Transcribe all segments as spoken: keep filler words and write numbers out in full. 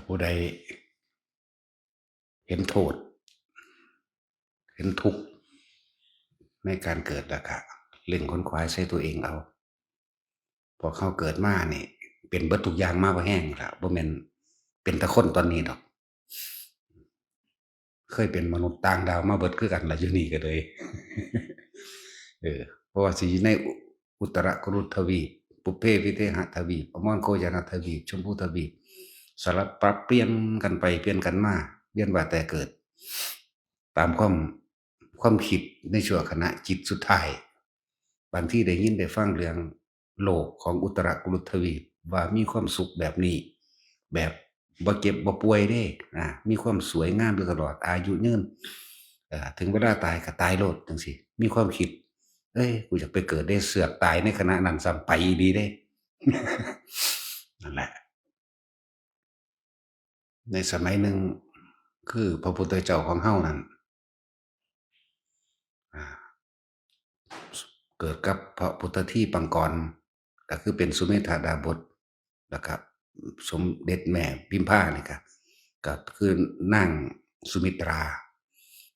ผู้ใดเห็นโทษ เห็นทุกข์ในการเกิดแล้วก็เร่งขนขวายใส่ตัวเองเอา พวกเขาเกิดมานี่ เป็นเบิดทุกอย่างมาบ่แห้งละ บ่แม่นเป็นแต่คนตอนนี้ดอก เคยเป็นมนุษย์ต่างดาวมาเบิดคือกันละ อยู่นี่ก็เลย เออ เพราะว่าสิอยู่ในอุ อุตรกุรุทวีป ปุพเพวิเทหทวีป อมรโคจรทวีป ชมพูทวีป สลับปรับเปลี่ยนกันไปเปลี่ยนกันมา เวียนว่ายแต่เกิด ตามความ ความคิดในชั่วขณะจิตสุดท้าย บางทีได้ยินได้ฟังเรื่องโลกของอุตรกุรุทวีป ว่ามีความสุขแบบนี้ แบบบ่เจ็บบ่ป่วยเด้ อ่า มีความสวยงามอยู่ตลอด อายุยืน เอ่อ ถึงเวลาตายก็ตายโลดจังซี้ มีความคิด เอ้ย กูอยากไปเกิดเด้ เสือกตายในขณะนั้นซ้ำ ไปอีหลีเด้ นั่นแหละ ในสมัยหนึ่ง คือพระพุทธเจ้าของเฮานั่น อ่า เกิดกับพระพุทธทีปังกร ก็คือเป็นสุเมธาดาบส แล้วก็สมเด็จแม่พิมพานี่ก็ ก็คือนางสุมิตรา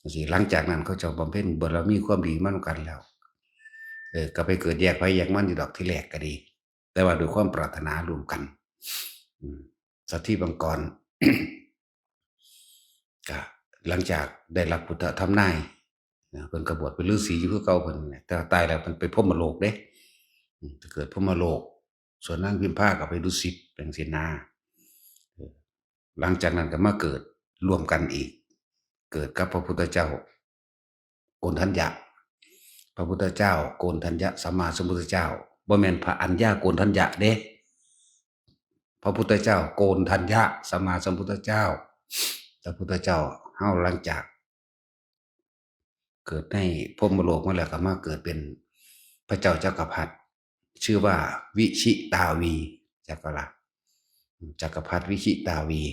จังซี้ หลังจากนั้นเขาเจ้าบำเพ็ญบารมีความดีมานำกันแล้ว เออ ก็ไปเกิดแยกไผแยกมันอยู่ดอกทีแรกก็ดี แต่ว่าด้วยความปรารถนาร่วมกัน อืม สัตว์ที่บังกร ก็หลังจากได้รับพุทธธรรมนายนะ เพิ่นก็บวชเป็นฤาษีอยู่คือเก่าเพิ่นเนี่ย แต่ว่าตายแล้วเพิ่นไปพรหมโลกเด้ อืม ไปเกิดพรหมโลก ส่วนนางพิมพาก็ไปดุสิต เป็นสินา เออ หลังจากนั้นก็มาเกิดร่วมกันอีก เกิดกับพระพุทธเจ้าโกณฑัญญะ พระพุทธเจ้าโกณฑัญญะ สัมมาสัมพุทธเจ้า บ่แม่นพระอัญญาโกณฑัญญะเด้ พระพุทธเจ้าโกณฑัญญะ สัมมาสัมพุทธเจ้า พระพุทธเจ้าเฮาหลังจาก เกิดในพรหมโลกมาแล้วก็มาเกิดเป็นพระเจ้าจักรพรรดิ ชื่อว่าวิชิตาวี จักรพรรดิ จักรพรรดิวิชิตาวี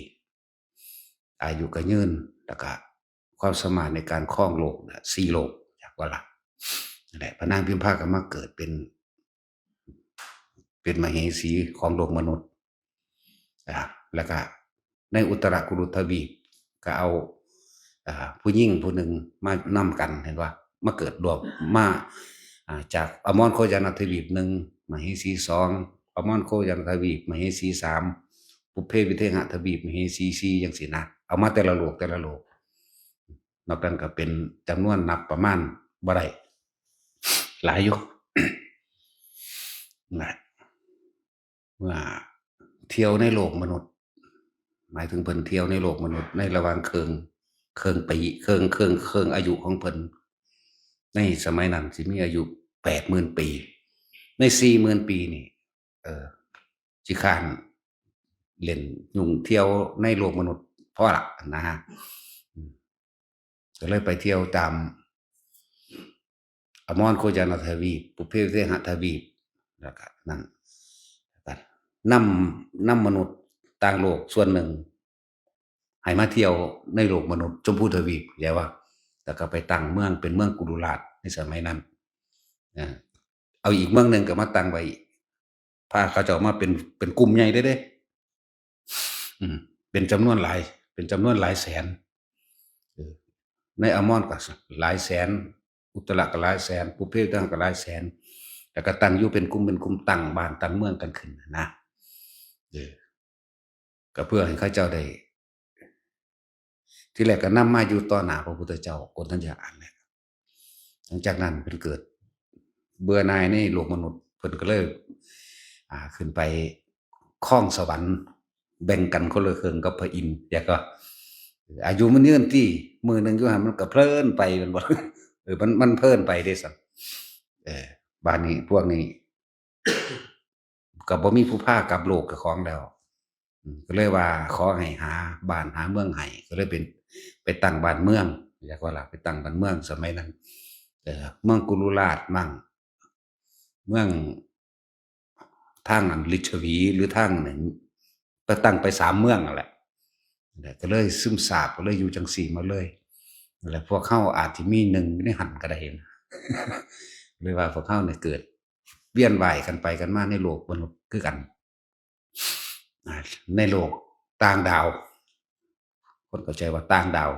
อายุก็ยืน แล้วก็ความสามารถในการครองโลกเนี่ย สี่โลก จักรพรรดิ นั่นแหละ พระนางพิมพาก็มาเกิดเป็น เป็นมเหสีของโลกมนุษย์ อ่า แล้วก็ในอุตรกุรุทวีปก็เอา อ่า ผู้หญิงผู้หนึ่งมานำกัน เห็นบ่ มาเกิดร่วม มา อ่า จากอมรโคจรทวีปหนึ่ง มเหสีสอง อมรโคจรทวีป มเหสีสาม ปุพเพวิเทหทวีป มเหสีสี่ จังซี้นะ เอามาแต่ละโลกแต่ละโลก นอกนั้นก็เป็นจำนวนนับประมาณบ่ได้ หลายอยู่ นะ เมื่อเที่ยวในโลกมนุษย์ หมายถึงเพิ่นเที่ยวในโลกมนุษย์ในระหว่างเคิ่ง เคิ่งปี เคิ่ง เคิ่ง เคิ่งอายุของเพิ่น ในสมัยนั้นสิมีอายุแปดหมื่นปี ในสี่หมื่นปีนี่ เออ สิค้านเล่นยุ่งเที่ยวในโลกมนุษย์พอละนะฮะ อืม ก็เลยไปเที่ยวตามอมรโคจรทวีป ปุพเพวิเทหทวีป แล้วก็นั่น แล้วก็นำ นำมนุษย์ต่างโลกส่วนหนึ่ง ให้มาเที่ยวในโลกมนุษย์ชมพูทวีป เข้าใจบ่ แล้วก็ไปตั้งเมืองเป็นเมืองกุรุราชในสมัยนั้น นะ เอาอีกเมืองหนึ่งก็มาตั้งไว้อีก พาเขาเจ้ามาเป็น เป็นกลุ่มใหญ่เลยเด้ อืม เป็นจำนวนหลาย เป็นจำนวนหลายแสน เออ ในอมรก็หลายแสน อุตรก็หลายแสน ปุพเพวิเทหก็หลายแสน แล้วก็ตั้งอยู่เป็นกลุ่มเป็นกลุ่ม ตั้งบ้านตั้งเมืองกันขึ้นนะ เออ ก็เพื่อให้เขาเจ้าได้ ที่แรกก็นำมาอยู่ต่อหน้าพระพุทธเจ้าโกณฑัญญะนั่นแหละ หลังจากนั้นเพิ่นเกิดเบื่อหน่ายในโลกมนุษย์ เพิ่นก็เลย อ่า ขึ้นไปครองสวรรค์ แบ่งกันคนละเคิ่งกับพระอินทร์ แล้วก็ อายุมันยืนตี้ มื้อหนึ่งอยู่หั่นมันก็เพลินไป แม่นบ่ เออ มัน มันเพลินไปเด้ซั่น เออ บาดนี้พวกนี้ ก็บ่มีผู้พากลับโลกเจ้าของแล้ว อืม ก็เลยว่าขอให้หาบ้านหาเมืองให้ ก็เลยเป็น ไปตั้งบ้านเมือง เรียกว่าล่ะ ไปตั้งบ้านเมืองสมัยนั้น เอ่อ เมืองกุรุราชมั่ง เมืองทางอันลิชวี หรือทางนั้น ก็ตั้งไปสามเมืองนั่นแหละ นั่นแหละ ก็เลยซึมซาบ ก็เลยอยู่จังซี่มาเลย นั่นแหละ พวกเฮาอาจสิมีหนึ่งอยู่ในหั่นก็ได้นะ เลยว่าพวกเฮาเนี่ยเกิดเวียนว่ายกันไปกันมาในโลกมนุษย์คือกัน อ่า ในโลกต่างดาว คนเข้าใจว่าต่างดาว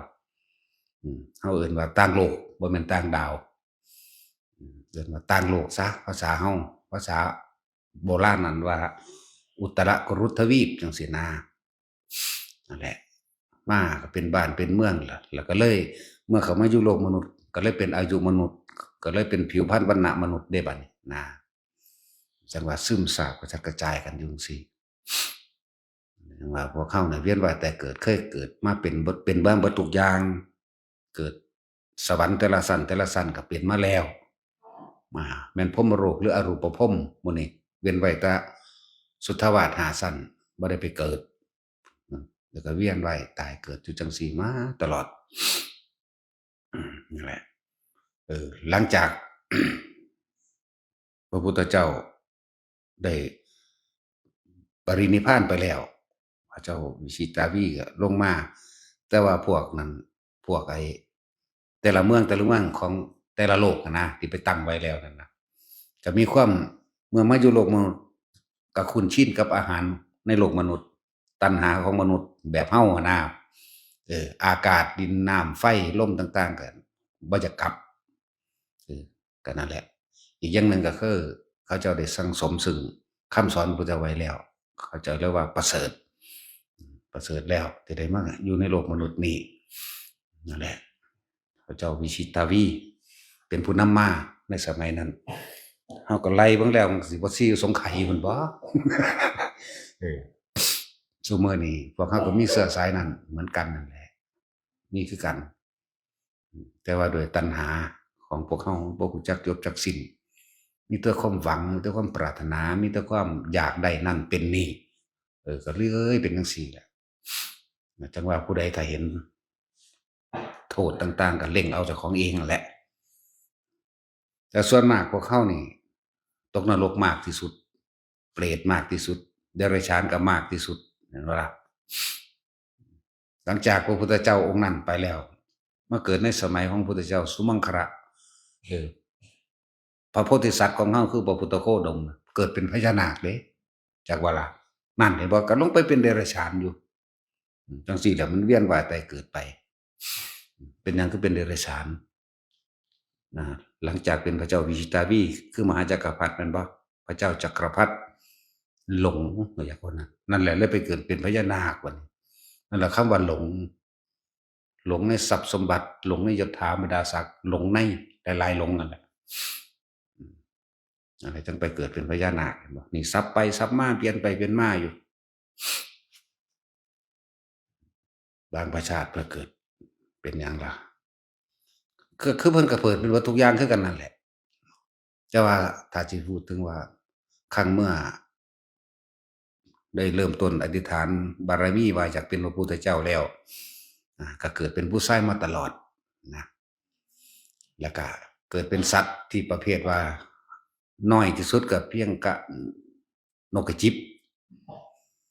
อืม เฮาเอิ้นว่าต่างโลก บ่แม่นต่างดาว อืม เอิ้นว่าต่างโลกซะ ภาษาเฮา ภาษาโบราณนั่นว่า อุตรกุรุทวีปจังซี้นะ นั่นแหละ มาก็เป็นบ้านเป็นเมืองล่ะ แล้วก็เลย เมื่อเข้ามาอยู่โลกมนุษย์ ก็เลยเป็นอายุมนุษย์ ก็เลยเป็นผิวพรรณวรรณะมนุษย์ได้บัดนี้นะ จังว่าซึมซาบกระจัดกระจายกันอยู่จังซี้ จังว่าพวกเฮาน่ะเวียนว่ายตายเกิด เคยเกิดมาเป็นเบิด เป็นมาเบิดทุกอย่าง เกิดสวรรค์แต่ละชั้น แต่ละชั้นก็เป็นมาแล้ว มา แม่นพรหมโลกหรืออรูปภพหมู่นี้ เว้นไว้แต่สุทธาวาสห้าชั้น บ่ได้ไปเกิด แล้วก็เวียนว่ายตายเกิดอยู่จังซี้มาตลอด นั่นแหละ เออ หลังจาก พระพุทธเจ้าได้ปรินิพพานไปแล้ว พระเจ้าวิชิตาวีก็ลงมา แต่ว่าพวกนั้น พวกไอ้ แต่ละเมือง แต่ละเมืองของแต่ละโลกหั้นนะ ที่ไปตั้งไว้แล้วนั่นนะ จะมีความ เมื่อมาอยู่โลกมนุษย์ ก็คุ้นชินกับอาหารในโลกมนุษย์ ตัณหาของมนุษย์แบบเฮาหั้นนะ เออ อากาศ ดิน น้ำ ไฟ ลมต่างๆ ก็บ่อยากกลับ เออ ก็นั่นแหละ อีกอย่างหนึ่งก็คือ เขาเจ้าได้สั่งสมซึ่งคำสอนพระพุทธเจ้าไว้แล้ว เขาเจ้าเรียกว่าประเสริฐ ประเสริฐแล้วที่ได้มาอยู่ในโลกมนุษย์นี้ นั่นแหละ พระเจ้าวิชิตาวี เป็นผู้นำมาในสมัยนั้น เฮาก็ไล่เบิ่งแล้ว มันสิบ่สี่สงไขยพุ่นบ่ เออ ซุมื้อนี้พวกเฮาก็มีเชื้อสายนั้นเหมือนกันนั่นแหละ มีคือกัน แต่ว่าโดยตัณหาของพวกเฮาบ่รู้จักจบจักสิ้น มีแต่ความหวัง มีแต่ความปรารถนา มีแต่ความอยากได้นั่นเป็นนี่ เออ ก็เลยเป็นจังซี่แหละ จังว่าผู้ใดถ้าเห็นโทษต่างๆ ก็เล็งเอาเจ้าของเองนั่นแหละ แต่ส่วนมากพวกเฮานี่ ตกนรกมากที่สุด เปรตมากที่สุด เดรัจฉานก็มากที่สุด เห็นบ่ล่ะ หลังจากพระพุทธเจ้าองค์นั้นไปแล้ว มาเกิดในสมัยของพระพุทธเจ้าสุมังคละ เออ พระโพธิสัตว์ของเฮาคือพระพุทธโคดม เกิดเป็นพญานาคเด้ จักว่าล่ะ นั่นเห็นบ่ ก็ลงไปเป็นเดรัจฉานอยู่ อืม จังซี่แหละ มันเวียนว่ายตายเกิดไป เป็นหยังคือเป็นเดรัจฉาน นะ หลังจากเป็นพระเจ้าวิชิตาวี คือมหาจักรพรรดิแม่นบ่ พระเจ้าจักรพรรดิหลง ว่าอย่างนั้นนะ นั่นแหละ เลยไปเกิดเป็นพญานาคบัดนี้ นั่นแหละคำว่าหลง หลงในทรัพย์สมบัติ หลงในยศถาบรรดาศักดิ์ หลงในหลายๆ หลงนั่นแหละ อืม นั่นแหละ จังไปเกิดเป็นพญานาค เห็นบ่ นี่สับไปสับมา เปลี่ยนไปเปลี่ยนมาอยู่ บางประชาติเพิ่นเกิดเป็นหยังล่ะ คือ คือเพิ่นก็เกิดเป็นเบิดทุกอย่างคือกันนั่นแหละ แต่ว่าถ้าสิพูดถึงว่า ครั้งเมื่อ ได้เริ่มต้นอธิษฐานบารมีว่าอยากเป็นพระพุทธเจ้าแล้ว อ่า ก็เกิดเป็นผู้ชายมาตลอดนะ แล้วก็เกิดเป็นสัตว์ที่ประเภทว่า น้อยที่สุดก็เพียงกะนกกระจิบ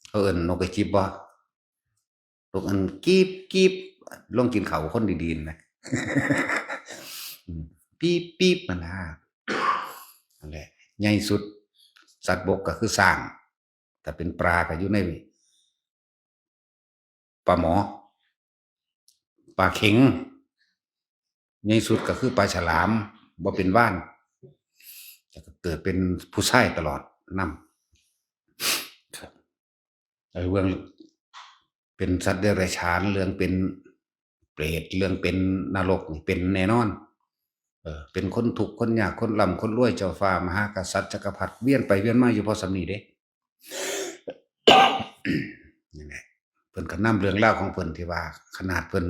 เขาเอิ้นนกกระจิบบ่ นกอันกีบกีบ ลงกินข้าวคนดีๆ นะ อืม ปี๊บปี๊บ มันนะ นั่นแหละ ใหญ่สุด สัตว์บกก็คือช้าง ถ้าเป็นปลาก็อยู่ใน ปลาหมอ ปลาเข็ง ใหญ่สุดก็คือปลาฉลาม บ่เป็นว่าน แล้วก็เกิดเป็นผู้ชายตลอดนำ ครับ ไอ้เรื่องเป็นสัตว์เดรัจฉาน เรื่องเป็นเปรต เรื่องเป็นนรกนี่เป็นแน่นอน เออ เป็นคนทุกข์คนยาก คนร่ำคนรวย เจ้าฟ้ามหากษัตริย์จักรพรรดิ เวียนไปเวียนมาอยู่พอส่ำนี้เด้ นี่แหละ เพิ่นก็นำเรื่องราวของเพิ่นที่ว่าขนาดเพิ่น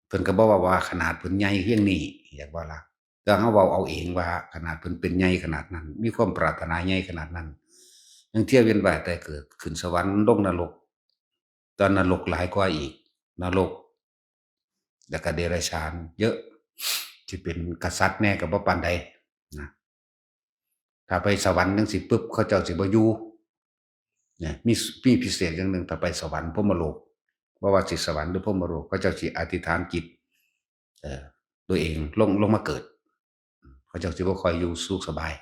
เพิ่นก็บ่ว่า ว่าขนาดเพิ่นใหญ่เพียงนี้ อยากว่าล่ะ แต่เฮาเว้าเอาเองว่าขนาดเพิ่นเป็นใหญ่ขนาดนั้น มีความปรารถนาใหญ่ขนาดนั้น ยังเที่ยวเวียนว่ายตายเกิด ขึ้นสวรรค์ ลงนรก ตอนนรกหลายกว่าอีก นรก แล้วก็เดรัจฉานเยอะ ที่เป็นกษัตริย์แน่ก็บ่ปานใดนะ ถ้าไปสวรรค์จังซี้ปุ๊บ เขาเจ้าสิบ่อยู่ เนี่ย มี มีพิเศษอย่างหนึ่ง ถ้าไปสวรรค์พรหมโลก บ่ว่าสิสวรรค์หรือพรหมโลก เขาเจ้าสิอธิษฐานจิต เอ่อ ตัวเองลง ลงมาเกิด เขาเจ้าสิบ่ค่อยอยู่สุขสบาย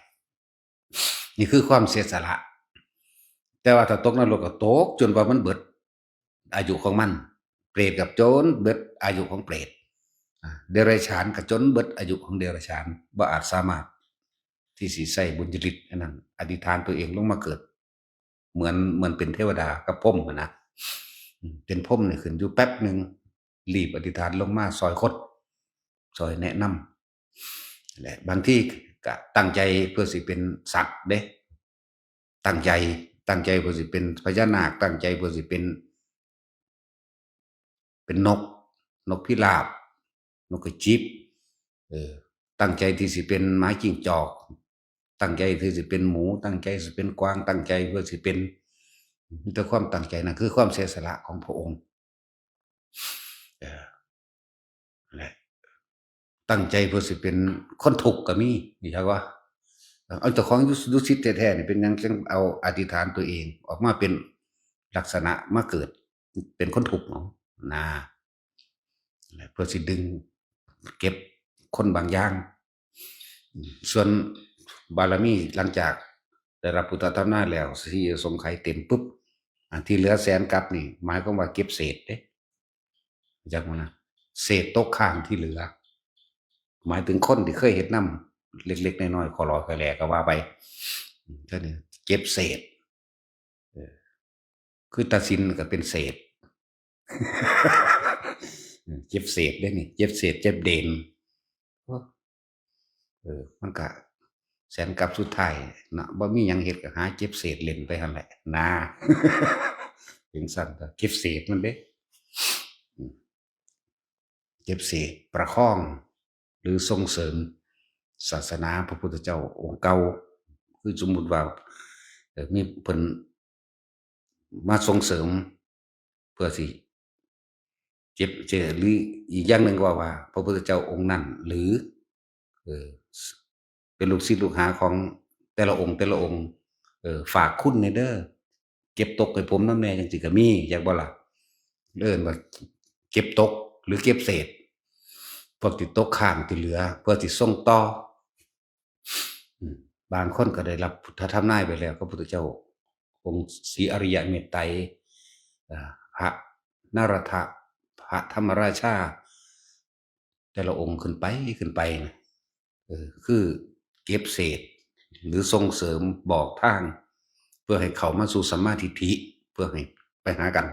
นี่คือความเสียสละ แต่ว่าถ้าตกนรกก็ตกจนว่ามันเบิดอายุของมัน เปรตกับจนเบิดอายุของเปรต อ่า เดรัจฉานกับจนเบิดอายุของเดรัจฉาน บ่อาจสามารถที่สิใช้บุญญาฤทธิ์อันนั้น อธิษฐานตัวเองลงมาเกิด เหมือน เหมือนเป็นเทวดากับพรหมหั้นนะ อืม เป็นพรหมนี่ขึ้นอยู่แป๊บหนึ่ง รีบอธิษฐานลงมาซอยคน ซอยแนะนำ และบางทีก็ตั้งใจเพื่อสิเป็นสัตว์เด้ ตั้งใจ ตั้งใจเพื่อสิเป็นพญานาค ตั้งใจเพื่อสิเป็น เป็นนก นกพิราบ นกกระจิบ เออ ตั้งใจที่สิเป็นหมาจิ้งจอก ตั้งใจที่สิเป็นหมู ตั้งใจสิเป็นกวาง ตั้งใจเพื่อสิเป็น มีแต่ความตั้งใจ นั่นคือความเสียสละของพระองค์ เออ นั่นแหละ ตั้งใจเพื่อสิเป็นคนทุกข์ก็มี นี่ครับว่า เอาเจ้าของอยู่ อยู่สิทธิ์แท้ๆ นี่เป็นหยังจังเอาอธิษฐานตัวเองออกมาเป็นลักษณะมาเกิดเป็นคนทุกข์เนาะ นะ เพื่อสิดึงเก็บคนบางอย่าง ส่วนบารมีหลังจากได้รับพุทธธรรมนาแล้ว สี่อสงไขยเต็มปุ๊บ อันที่เหลือแสนกัปนี่ หมายความว่าเก็บเศษเด้ จักมันนะ เศษตกค้างที่เหลือ หมายถึงคนที่เคยเฮ็ดนำ เล็กๆ น้อยๆ ขอลอยขอแหลก็ว่าไป เท่านี้ เก็บเศษ เออ คือตัดสินก็เป็นเศษ เก็บเศษได้นี่ เก็บเศษ เก็บเด่น เออ มันก็แสนกับสุดท้ายเนาะ บ่มีหยังเฮ็ดก็หาเก็บเศษเล่นไปหั่นแหละนะ เป็นซั่นก็เก็บเศษมันเด้ อืม เก็บเศษประคอง หรือส่งเสริมศาสนาพระพุทธเจ้าองค์เก่า คือสมมุติว่า เอ่อ มีเพิ่นมาส่งเสริม เพื่อสิเก็บ เจ- หรืออีกอย่างหนึ่งก็ว่า พระพุทธเจ้าองค์นั้น หรือ เอ่อ เป็นลูกศิษย์ลูกหาของแต่ละองค์ แต่ละองค์ เอ่อ ฝากคุณแหน่เด้อ เก็บตกให้ผมนำแหน่ จังซี่ก็มี จักบ่ล่ะ เอิ้นว่าเก็บตกหรือเก็บเศษ พวกที่ตกค้างที่เหลือ เพื่อสิส่งต่อ อืม บางคนก็ได้รับพุทธธรรมนายไปแล้ว พระพุทธเจ้าองค์ศรีอริยะเมตไตรย เอ่อ พระนรธะ พระธรรมราชา แต่ละองค์ขึ้นไป ขึ้นไปนะ เออ คือเก็บเศษ หรือส่งเสริมบอกทาง เพื่อให้เข้ามาสู่สัมมาทิฏฐิ เพื่อให้ไปหากัน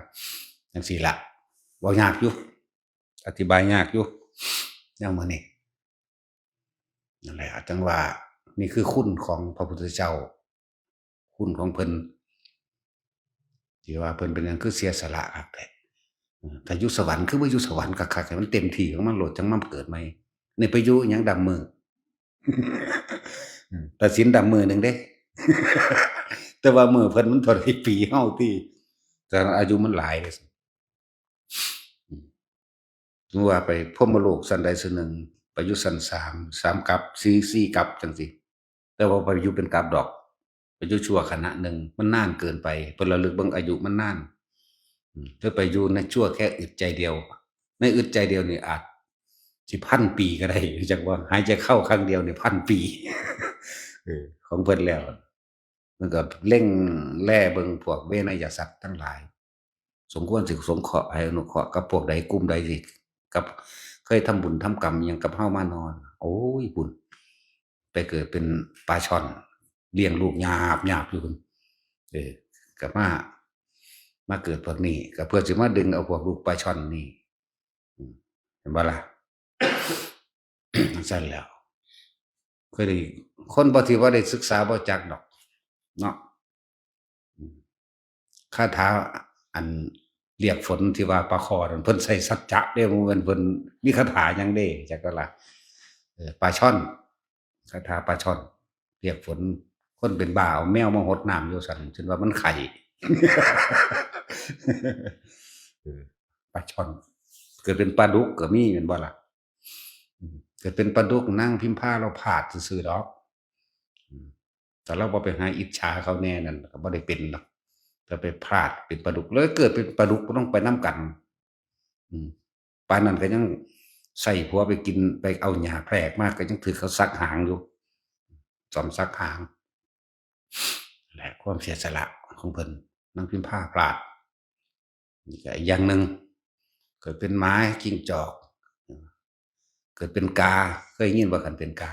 จังซี่ละ เว้ายากอยู่ อธิบายยากอยู่ แนวมื้อนี้ นั่นแหละ จังว่า นี่คือคุณของพระพุทธเจ้า คุณของเพิ่น ที่ว่าเพิ่นเป็นหยังคือเสียสละคักแท้ เออ ถ้าอยู่สวรรค์คือบ่อยู่สวรรค์คักๆ ให้มันเต็มที่ของมันโลด จังมาเกิดใหม่ นี่ไปอยู่หยังดำมือ เออ ตัดสินดำมือหนึ่งเด้ แต่ว่ามือเพิ่นมันเท่าใดปีเฮาติ แต่อายุมันหลายเด้ อืม สมมุติว่าไปพรหมโลกชั้นใดชั้นหนึ่ง ไปอยู่ชั้นสาม สามกัป สี่ สี่กัปจังซี่ แต่ว่าไปอยู่เป็นกัปดอก ไปอยู่ชั่วขณะหนึ่ง มันนานเกินไป เพิ่นระลึกเบิ่งอายุมันนาน อืม เพิ่นไปอยู่ในชั่วแค่อึดใจเดียว ในอึดใจเดียวนี่อาจสิพันปีก็ได้ จังว่าหายใจเข้าครั้งเดียวนี่พันปี เออ ของเพิ่นแล้ว มันก็เล็งแลเบิ่งพวกเวนยสัตว์ทั้งหลาย สมควรสิสงเคราะห์ให้อนุเคราะห์กับพวกใดกลุ่มใดสิ กับเคยทำบุญทำกรรมหยังกับเฮามาน้อ โอ้ย พุ้น ไปเกิดเป็นปลาช่อน เลี้ยงลูกหยาบๆ อยู่พุ้น เออ ก็มา มาเกิดพวกนี้ ก็เพื่อสิมาดึงเอาพวกลูกปลาช่อนนี่ อืม เห็นบ่ล่ะ จั่งซั้นแหล้ว เคยได้ คนบ่ที่ว่าได้ศึกษาบ่จักดอก เนาะ อืม คาถาอันเรียกฝนที่ว่าปลาคอนั่น เพิ่นใช้สัจจะเด้ บ่แม่นเพิ่นมีคาถาหยังเด้ จักก็ล่ะ เออ ปลาช่อน คาถาปลาช่อน เรียกฝน คนเป็นบ้าเอาแมวมาหดน้ำอยู่ซั่น จนว่ามันไข้ เออ ปลาช่อน เกิดเป็นปลาดุกก็มีแม่นบ่ล่ะ อืม เกิดเป็นปลาดุกนางพิมพาลาวพลาดซื่อๆดอก อืม แต่ลาวบ่ไปหาอิจฉาเขาแน่นั่นก็บ่ได้เป็นดอก แต่ไปพลาดเป็นปลาดุก แล้วเกิดเป็นปลาดุกก็ต้องไปนำกัน อืม ปานนั้นก็ยังใส่ผัวไปกิน ไปเอาหญ้าแพรกมา ก็ยังถือเขาสักหางอยู่ สอมสักหาง และความเสียสละของเพิ่น นางพิมพาพลาด นี่ก็อีกอย่างหนึ่ง เกิดเป็นหมา จิ้งจอก เกิดเป็นกา เคยยินว่าคันเป็นกา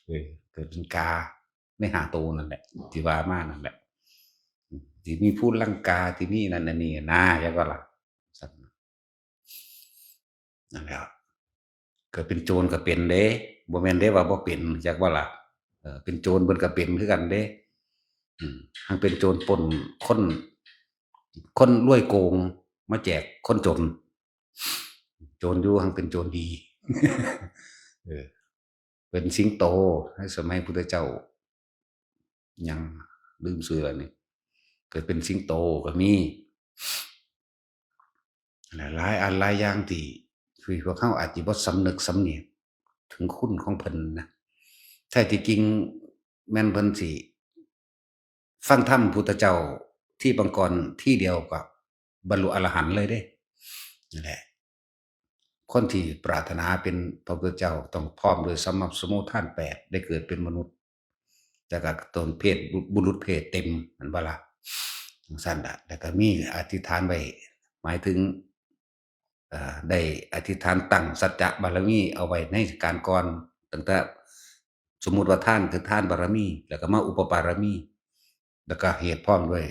เออ เกิดเป็นกา ในห้าตัวนั่นแหละ ที่ว่ามานั่นแหละ ที่มีผู้ลังกา ที่มีนั่นอันนี้นะ จักว่าล่ะ นั่นแหละ เกิดเป็นโจรก็เป็นเด้ บ่แม่นเด้ว่าบ่เป็น จักว่าล่ะ เออ เป็นโจรเพิ่นก็เป็นคือกันเด้ อืม ทั้งเป็นโจรปล้นคน คนรวยโกง มาแจกคนจน โจรอยู่ทั้งเป็นโจรดี เออ เป็นสิงโต ในสมัยพุทธเจ้า ยังลืมชื่อแล้วนี่ เกิดเป็นสิงโตก็มี หลายๆอันหลายอย่างที่ ที่พวกเขาอาจจะบ่สำนึกสำเนียกถึงคุณของเพิ่นนะ แท้ที่จริงแม่นเพิ่นสิฟังธรรมพุทธเจ้าที่ปางก่อนที่เดียวก็บรรลุอรหันต์เลยเด้ นั่นแหละ คนที่ปรารถนาเป็นพระพุทธเจ้าต้องพร้อมด้วยสัมมาสมุทานแปด ได้เกิดเป็นมนุษย์ แล้วก็ตนเพศบุ บุรุษเพศเต็ม แม่นบ่ล่ะ จั่งซั้นล่ะ แล้วก็มีอธิษฐานไว้ หมายถึง เอ่อ ได้อธิษฐานตั้งสัจจะบารมีเอาไว้ในการก่อน ตั้งแต่สมมุติว่าทานคือทานบารมี แล้วก็มาอุปปารมี แล้วก็เหตุพร้อมด้วย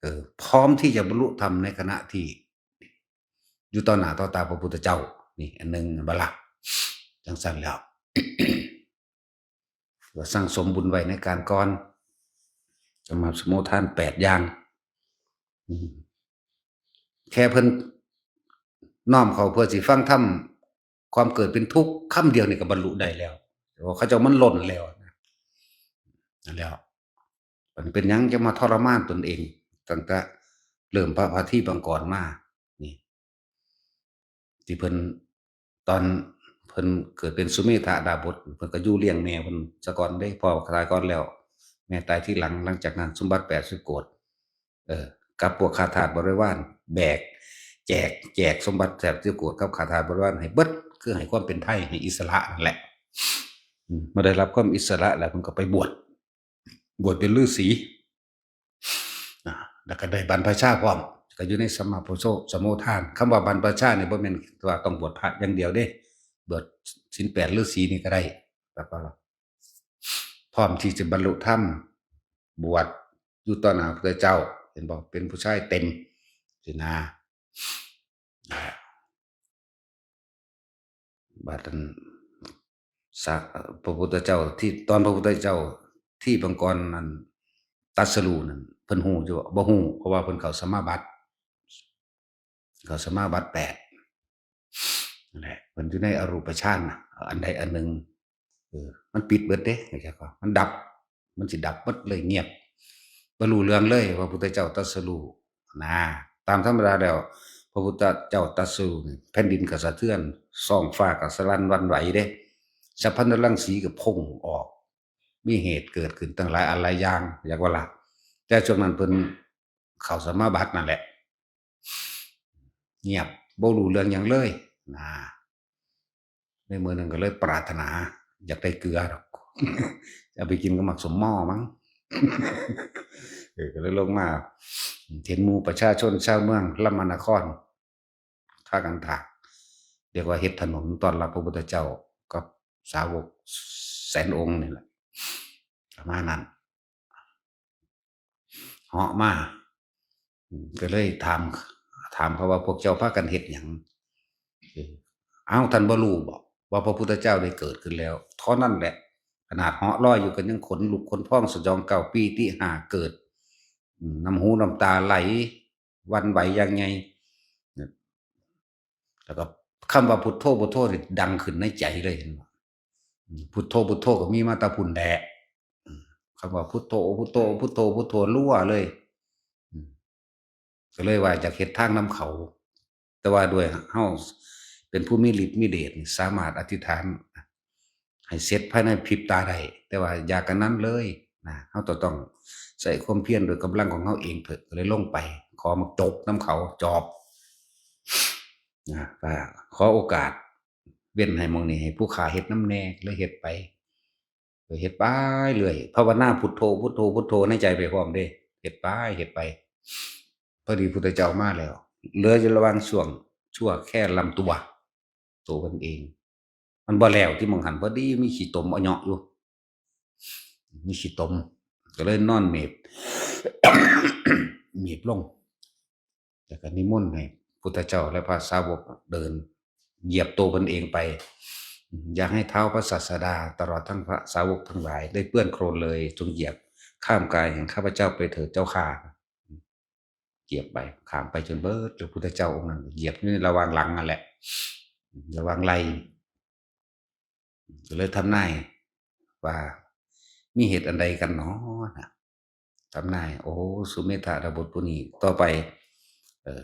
เออ พร้อมที่จะบรรลุธรรมในขณะที่ อยู่ต่อหน้าต่อตาพระพุทธเจ้า นี่อันหนึ่ง แม่นบ่ล่ะ จั่งซั้นแล้ว ก็สั่งสมบุญไว้ในการก่อน สัมมาสมุทานแปดอย่าง อืม แค่เพิ่นน้อมเข้าเพื่อสิฟังธรรม ความเกิดเป็นทุกข์คำเดียวนี่ก็บรรลุได้แล้ว แต่ว่าเขาเจ้ามันหล่นแล้วนะ นั่นแหละ มันเป็นหยังจะมาทรมานตนเอง ตั้งแต่เริ่มพระ พระที่ปางก่อนมา นี่ ที่เพิ่น ตอนเพิ่นเกิดเป็นสุเมธาดาบส เพิ่นก็อยู่เลี้ยงแม่เพิ่นซะก่อนเด้ พ่อตายก่อนแล้ว แม่ตายทีหลัง หลังจากนั้นสมบัติแปดสิบโกฏ เออ กับพวกข้าทาสบริวาร แบก แจก แจกสมบัติแปดสิบโกฏกับข้าทาสบริวารให้เบิด คือให้ความเป็นไทย ให้อิสระนั่นแหละ อืม เมื่อได้รับความอิสระแล้วเพิ่นก็ไปบวช บวชเป็นฤาษี อ่า แล้วก็ได้บรรพชาพร้อม ก็อยู่ในสัมมาสมุทาน คำว่าบรรพชานี่บ่แม่นว่าต้องบวชพระอย่างเดียวเด้ บวชศีลแปดฤาษีนี่ก็ได้ แล้วก็พร้อมที่จะบรรลุธรรม บวชอยู่ต่อหน้าพระพุทธเจ้า เห็นบ่ เป็นผู้ชายเต็ม สินะ อ่า บาดนั้น สะ พระพุทธเจ้าที่ ตอนพระพุทธเจ้าที่ปางก่อนนั้นตรัสรู้นั้น เพิ่นฮู้อยู่บ่ บ่ฮู้ เพราะว่าเพิ่นเข้าสมาบัติ เข้าสมาบัติแปด นั่นแหละ เพิ่นอยู่ในอรูปฌานน่ะ อันใดอันหนึ่ง เออ มันปิดเบิดเด้ เข้าใจบ่ มันดับ มันสิดับหมดเลย เงียบ บ่รู้เรื่องเลย พระพุทธเจ้าตรัสรู้นะ ตามธรรมดาแล้ว พระพุทธเจ้าตรัสรู้นี่ แผ่นดินก็สะเทือน ท้องฟ้าก็สะหลั่นหวั่นไหวเด้ ฉัพพลรังสีก็พุ่งออก มีเหตุเกิดขึ้นตั้งหลายอันหลายอย่าง จักว่าล่ะ แต่ช่วงนั้นเพิ่นเข้าสมาบัตินั่นแหละ เงียบ บ่รู้เรื่องหยังเลยนะ ในมื้อหนึ่งก็เลยปรารถนา อยากได้เกลือดอก เอาไปกินกับหมากสมหม้อมั้ง เออ ก็เลยลงมา เห็นหมู่ประชาชนชาวเมืองลำมานคร พากันถาก เรียกว่าเฮ็ดถนนต้อนรับพระพุทธเจ้ากับสาวกแสนองค์นี่แหละ ประมาณนั้น เหาะมา อืม ก็เลยถาม ถามเขาว่า "พวกเจ้าพากันเฮ็ดหยัง?" เออ "เอ้า ท่านบ่รู้บ่ว่าพระพุทธเจ้าได้เกิดขึ้นแล้ว?" เท่านั้นแหละ ขนาดเหาะลอยอยู่กันยังขนลุกขนพองสยองกล้าว ปีติห้าเกิด อืม น้ำหูน้ำตาไหล หวั่นไหวอย่างใหญ่ แล้วก็คำว่าพุทโธ พุทโธนี่ดังขึ้นในใจเลย เห็นบ่ อืม พุทโธ พุทโธก็มีมาแต่พุ้นแหละ อืม คำว่าพุทโธ พุทโธ พุทโธ พุทโธรัวเลย อืม ก็เลยว่าอยากเฮ็ดทางนำเขา แต่ว่าด้วยเฮาเป็นผู้มีฤทธิ์มีเดชนี่ สามารถอธิษฐานให้เสร็จภายในพริบตาได้ แต่ว่าอย่ากันนั้นเลยนะ เฮาต้อง ต้องใช้ความเพียรโดยกำลังของเฮาเองเถอะ ก็เลยลงไป ขอหมากจกนำเขา จอบ นะ ก็ขอโอกาส เว้นให้หม่องนี้ให้ผู้ข้าเฮ็ดนำแหน่ เลยเฮ็ดไป เฮ็ดไปเรื่อย ภาวนาพุทโธ พุทโธ พุทโธในใจไปพร้อมเด้ เฮ็ดไป เฮ็ดไป พอดีพุทธเจ้ามาแล้ว เหลืออยู่ระหว่างช่วง ชั่วแค่ลำตัว ตัวเพิ่นเอง มันบ่แล้วที่หม่องหั่น พอดีมีขี้ตมเอาเหยาะอยู่ มีขี้ตม ก็เลยนอนเมบ เมบลง แล้วก็นิมนต์ให้พุทธเจ้าและพระสาวกเดิน เหยียบตัวเพิ่นเองไป อยากให้เท้าพระศาสดาตลอดทั้งพระสาวกทั้งหลายได้เปื้อนโคลนเลย จงเหยียบข้ามกายแห่งข้าพเจ้าไปเถิดเจ้าข้า เหยียบไป ข้ามไปจนเบิด แล้วพุทธเจ้าองค์นั้นเหยียบอยู่ในระหว่างหลังนั่นแหละ ระหว่างไหล่ ก็เลยทำนายว่ามีเหตุอันใดกันหนอนะ ทำนาย โอ้ สุเมธาดาบสผู้นี้ต่อไป เอ่อ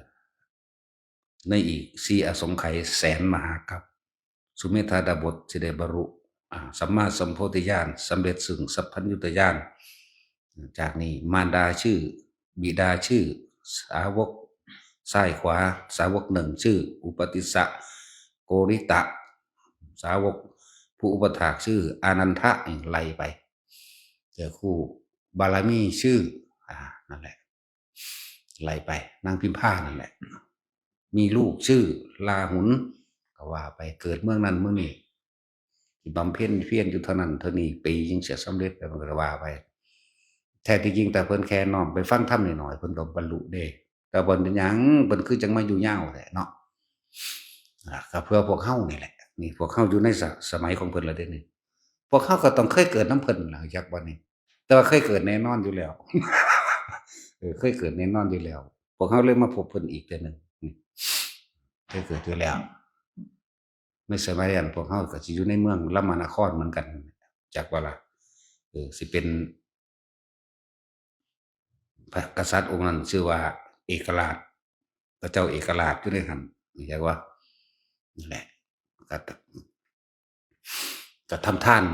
ในอีกสี่อสงไขยแสนมหากัป สุเมธาดาบสสิได้บรรลุ อ่า สัมมาสัมโพธิญาณ สำเร็จซึ่งสัพพัญญุตญาณ จากนี้มารดาชื่อ บิดาชื่อ สาวกซ้ายขวา สาวกหนึ่งชื่อ อุปติสสะโกริตะ สาวกผู้อุปถากชื่อ อานันทะ ไล่ไป เจอคู่บารมีชื่อ อ่า นั่นแหละ ไล่ไป นางพิมพานั่นแหละ มีลูกชื่อลาหุน ก็ว่าไป เกิดเมืองนั้นเมืองนี้ บำเพ็ญเพียรอยู่เท่านั้นเท่านี้ปี จึงเสียสำเร็จไป มันก็ว่าไป แท้ที่จริงแต่เพิ่นแค่น้อมไปฟังธรรมนิดหน่อย เพิ่นก็บรรลุเด้ แต่เพิ่นเป็นหยัง เพิ่นคือจังมาอยู่ยาวแท้เนาะ อ่า ก็เพื่อพวกเฮานี่แหละ นี่พวกเฮาอยู่ในสะ สมัยของเพิ่นแล้วเด้นี่ พวกเฮาก็ต้องเคยเกิดนำเพิ่นล่ะ จักว่านี่ แต่ว่าเคยเกิดแน่นอนอยู่แล้ว เออ เคยเกิดแน่นอนอยู่แล้ว พวกเฮาเลยมาพบเพิ่นอีกเทื่อหนึ่ง นี่ เคยเกิดอยู่แล้ว ในสมัยนั้นพวกเฮาก็สิอยู่ในเมืองลมานครเหมือนกัน จักว่าล่ะ เออ สิเป็น พระกษัตริย์องค์นั้นชื่อว่าเอกราช พระเจ้าเอกราชอยู่ในหั่น จักว่า นั่นแหละ ก็ ก็ทำทาน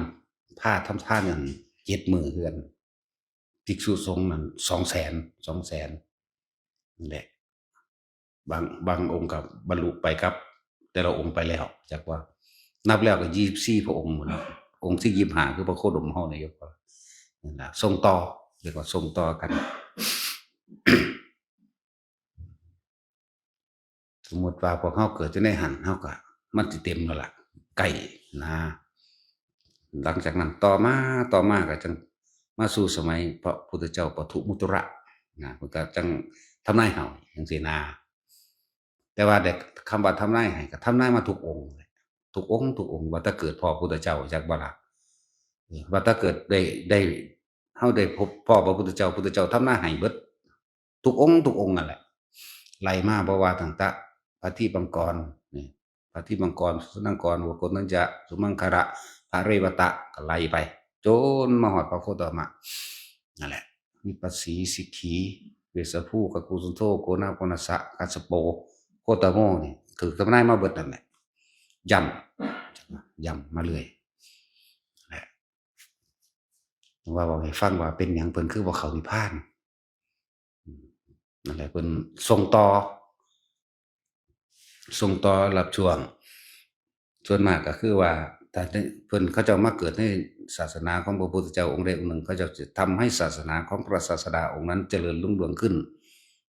พาทำทานนั่นเจ็ดมื้อเฮือน ภิกษุสงฆ์นั่นสองแสน สองแสน นั่นแหละ บาง บางองค์ก็บรรลุไปกับแต่ละองค์ไปแล้ว จักว่า นับแล้วก็ยี่สิบสี่พระองค์หมดเนาะ องค์ที่ยี่สิบห้าคือพระโคดมเฮานี่ ยกว่า นั่นล่ะ ส่งต่อ เรียกว่าส่งต่อกัน สมมุติว่าพวกเฮาเกิดอยู่ในหั่น เฮาก็ มันสิเต็มแล้วล่ะ ใกล้นะ หลังจากนั้นต่อมา ต่อมาก็จังมาสู่สมัยพระพุทธเจ้าปทุมมุตระนะ เพิ่นก็จังทำนายให้จังซี่นะ แต่ว่าได้คำว่าทำนายให้ก็ทำนายมาทุกองค์ ทุกองค์ ทุกองค์ ว่าแต่เกิดพ้อพุทธเจ้า จักบ่ล่ะ เออ ว่าแต่เกิดได้ ได้ เฮาได้พบพ้อพระพุทธเจ้า พุทธเจ้าทำนายให้เบิด ทุกองค์ ทุกองค์นั่นแหละ ไล่มา บ่ว่าตั้งแต่พระทิพย์มังกร นี่ พระทิพย์มังกร สุนังกร วโกณทัญจะ สุมังคละ พระเรวตะ ก็ไล่ไป จนมาฮอดพระโคตมะ นั่นแหละ วิปัสสี สิกขี เวสสภู กกุสุนโธ โกณาโกณทัสสะ กัสสโป โคตโม นี่ ถือทำนายมาเบิดนั่นแหละ ย้ำ ย้ำมาเรื่อย นั่นแหละ ว่าบอกให้ฟังว่าเป็นหยังเพิ่นคือบ่เข้านิพพาน อืม นั่นแหละ เพิ่นส่งต่อ ส่งต่อรับช่วง ส่วนมากก็คือว่า ถ้าเพิ่นเขาเจ้ามาเกิดในศาสนาของพระพุทธเจ้าองค์ใดองค์หนึ่ง เขาเจ้าจะทำให้ศาสนาของพระศาสดาองค์นั้นเจริญรุ่งเรืองขึ้น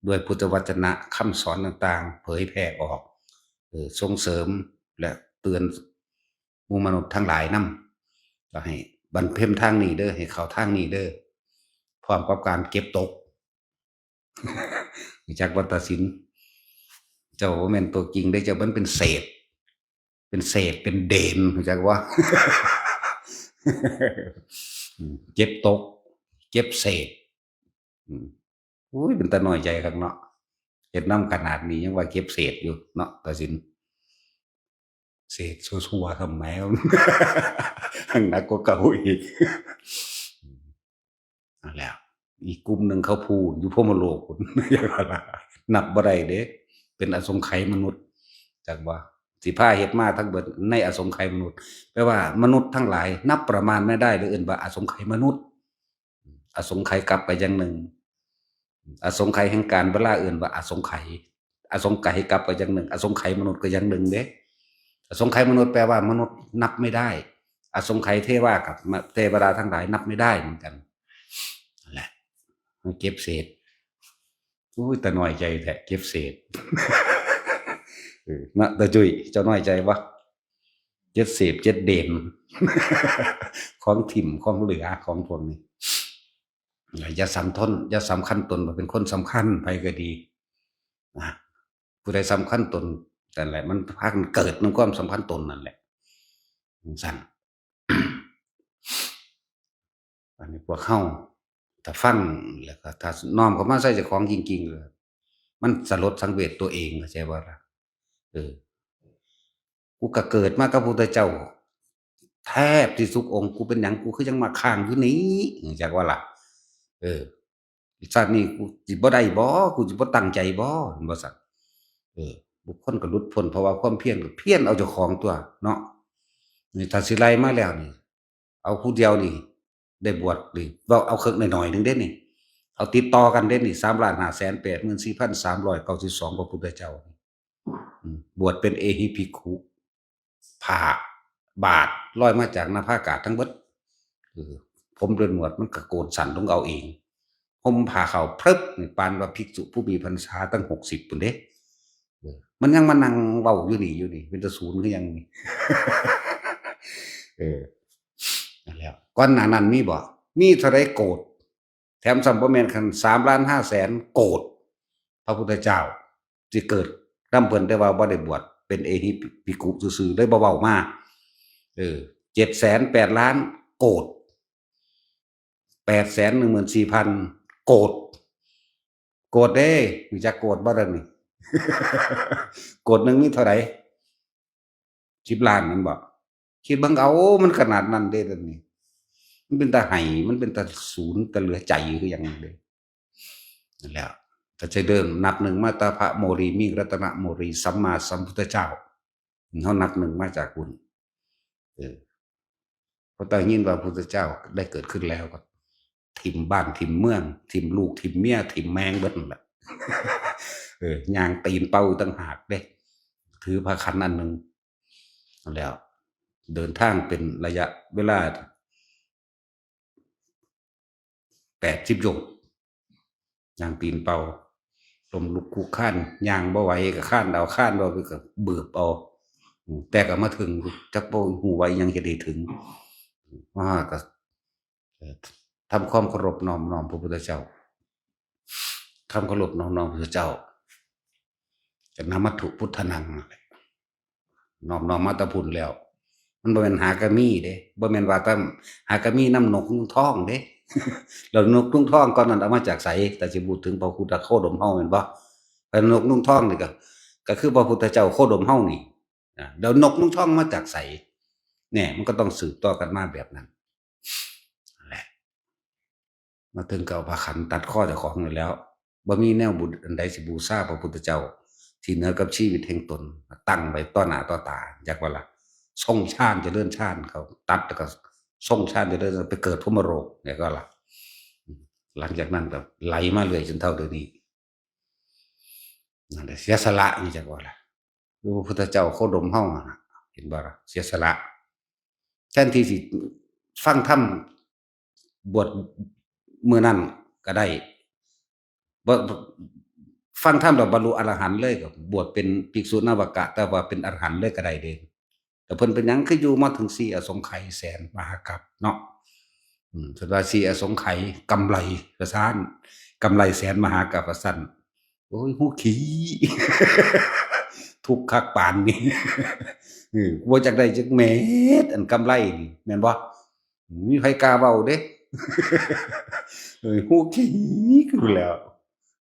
ด้วยพุทธวจนะคำสอนต่างๆ เผยแผ่ออก เอ่อ ส่งเสริมและเตือนหมู่มนุษย์ทั้งหลายนำ ก็ให้บรรเพ็ญทางนี้เด้อ ให้เข้าทางนี้เด้อ พร้อมกับการเก็บตก รู้จักวัตตศิลป์ เจ้าบ่แม่นตัวจริงเด้อ เจ้ามันเป็นเศษ เป็นเศษ เป็นเดน รู้จักบ่ อืม เก็บตก เก็บเศษ อืม อุ้ย เป็นตาน้อยใจคักเนาะ เฮ็ดนำขนาดนี้ยังว่าเก็บเศษอยู่เนาะ ตาสิน เศษชั่วๆ ทำไม หนักกว่าเก่าอีก นั่นแหละ อีกกลุ่มหนึ่งเขาพูนอยู่พรหมโลกพูน นับบ่ได้เด้ เป็นอสงไขยมนุษย์ จักบ่ สิพาเฮ็ดมาทั้งเบิดในอสงไขยมนุษย์ แปลว่ามนุษย์ทั้งหลายนับประมาณไม่ได้เลย เอิ้นว่าอสงไขยมนุษย์ อสงไขยกัปก็อย่างหนึ่ง อสงไขยแห่งกาลเวลาเอิ้นว่าอสงไขย อสงไขยกัปก็อย่างหนึ่ง อสงไขยมนุษย์ก็อย่างหนึ่งเด้ อสงไขยมนุษย์แปลว่ามนุษย์นับไม่ได้ อสงไขยเทวากับเทวดาทั้งหลายนับไม่ได้เหมือนกัน นั่นแหละ มันเก็บเศษ อุ้ย แต่น้อยใจแท้ เก็บเศษ เออ นะ แต่จุ้ย เจ้าน้อยใจบ่ เก็บเศษ เก็บเด่น ของถิ่ม ของเหลือ ของพวกนี้ อย่าสำทน อย่าสำคัญตนว่าเป็นคนสำคัญ ไผก็ดี นะ ผู้ใดสำคัญตน นั่นแหละ มันพากันเกิดในความสำคัญตนนั่นแหละ จั่งซั้น อันนี้พวกเฮา ถ้าฟัง แล้วก็ถ้าน้อมเข้ามาใส่เจ้าของจริงๆ แล้ว มันสลดสังเวชตัวเอง เข้าใจบ่ล่ะ เออ กูก็เกิดมากับพระพุทธเจ้า แทบที่ทุกองค์ กูเป็นหยัง กูคือยังมาค้างอยู่นี่ จักว่าล่ะ เออ ชาตินี้กูสิบ่ได้บ่ กูสิบ่ตั้งใจบ่ เห็นบ่ซั่น เออ บุคคลก็หลุดพ้น เพราะว่าความเพียรก็เพียรเอาเจ้าของตัวเนาะ นี่ถ้าสิไล่มาแล้วนี่ เอาผู้เดียวนี่ ได้บวชนี่ เว้าเอาเคิ่งน้อยๆ หนึ่งเด้นี่ เอาติดต่อกันเด้นี่ สามล้านห้าแสนแปดหมื่นสี่พันสามร้อยเก้าสิบสอง พระพุทธเจ้า อืม บวชเป็นเอหิภิกขุ ผ้าบาตรลอยมาจากหน้าผากาดทั้งเบิด เออ ผมเดินหนวดมันก็โกนสั้นลงเอาเอง ห่มผ้าขาวพรึบนี่ ปานว่าภิกษุผู้มีพรรษาตั้งหกสิบพุ้นเด้ เออ มันยังมานั่งเว้าอยู่นี่ อยู่นี่ เป็นตาสูนคือหยังนี่ เออ นั่นแหละ ก่อนหน้านั้นมีบ่ มีเท่าใดโกรธ แถมซ้ำบ่แม่นคัน สามล้านห้าแสน โกรธพระพุทธเจ้า สิเกิดนำเพิ่น แต่ว่าบ่ได้บวชเป็นเอหิภิกขุซื่อๆ เลยบ่เว้ามา เออ เจ็ดแสนแปดล้าน โกรธ แปดแสนหนึ่งหมื่นสี่พัน โกรธ โกรธเด้ รู้จักโกรธบ่ล่ะนี่ โกรธหนึ่งมีเท่าใด สิบล้านนั่นบ่ คิดเบิ่งเอา มันขนาดนั้นเด้ เดี๋ยวนี้ มันเป็นตาไห้ มันเป็นตาสูน ตาเหลือใจคือหยังเด้ นั่นแหละ ถ้าจะเริ่มนับหนึ่งมาแต่พระโมลี มิ่งรัตนโมลี สัมมาสัมพุทธเจ้า เฮานับหนึ่งมาจากพุ้น เออ พอได้ยินว่าพุทธเจ้าได้เกิดขึ้นแล้วก็ ถิ่มบ้านถิ่มเมือง ถิ่มลูกถิ่มเมีย ถิ่มแม่งเบิดนั่นแหละ เออ ย่างตีนเปล่าอีกต่างหากเด้ ถือพระขันอันหนึ่ง แล้ว เดินทางเป็นระยะเวลา แปดสิบโยชน์ ย่างตีนเปล่า ล้มลุกคลุกคลาน ย่างบ่ไหวก็คลานเอา คลานบ่ไหวก็เบิบเอา อืม แต่ก็มาถึง จักบ่ฮู้ว่าอิหยังเฮ็ดให้ถึง ว่าก็ เอ่อ ทำความเคารพนอบน้อมพระพุทธเจ้า ทำเคารพนอบน้อมพระพุทธเจ้า ก็นมัตถุพุทธานังนั่นแหละ นอบน้อมมาแต่พุ้นแล้ว มันบ่แม่นหากะมีเด้ บ่แม่นว่าแต่หากะมีนำนกยุงทองเด้ แล้วนกยุงทองก้อนนั้นเอามาจากไส แต่สิพูดถึงพระพุทธโคดมเฮาแม่นบ่ แต่นกยุงทองนี่ก็ ก็คือพระพุทธเจ้าโคดมเฮานี่ นะ แล้วนกยุงทองมาจากไส เนี่ย มันก็ต้องสืบต่อกันมาแบบนั้น นั่นแหละ มาถึงก็เอาผ้าขันตัดคอเจ้าของนี่แล้ว บ่มีแนวบุญอันใดสิบูชาพระพุทธเจ้า ที่เหนือกับชีวิตแห่งตน ตั้งไว้ต่อหน้าต่อตา จักว่าล่ะ ทรงฌานเจริญฌาน เขาตัดแล้วก็ทรงฌานเจริญ ไปเกิดพรหมโลก จักว่าล่ะ หลังจากนั้นก็ไหลมาเรื่อยจนเท่าเดี๋ยวนี้ นั่นแหละ เสียสละนี่จักว่าล่ะ คือพระพุทธเจ้าโคดมเฮาหั่นน่ะ เห็นบ่ล่ะ เสียสละ แทนที่สิฟังธรรม บวชมื้อนั้นก็ได้ บ่ ฟังธรรมแล้วบรรลุอรหันต์เลย ก็บวชเป็นภิกษุนวกะ แต่ว่าเป็นอรหันต์เลยก็ได้เด้ แต่เพิ่นเป็นหยังคืออยู่มาถึงสี่อสงไขยแสนมหากัปเนาะ อืม เพิ่นว่าสี่อสงไขยกำไรว่าซั่น กำไรแสนมหากัปว่าซั่น โอ้ย ฮู้ขี้ ทุกข์คักปานนี้ เออ บ่จักได้จักเม็ด อันกำไรนี่ แม่นบ่ มีไผกล้าเว้าเด้ เออ ฮู้ขี้อยู่แล้ว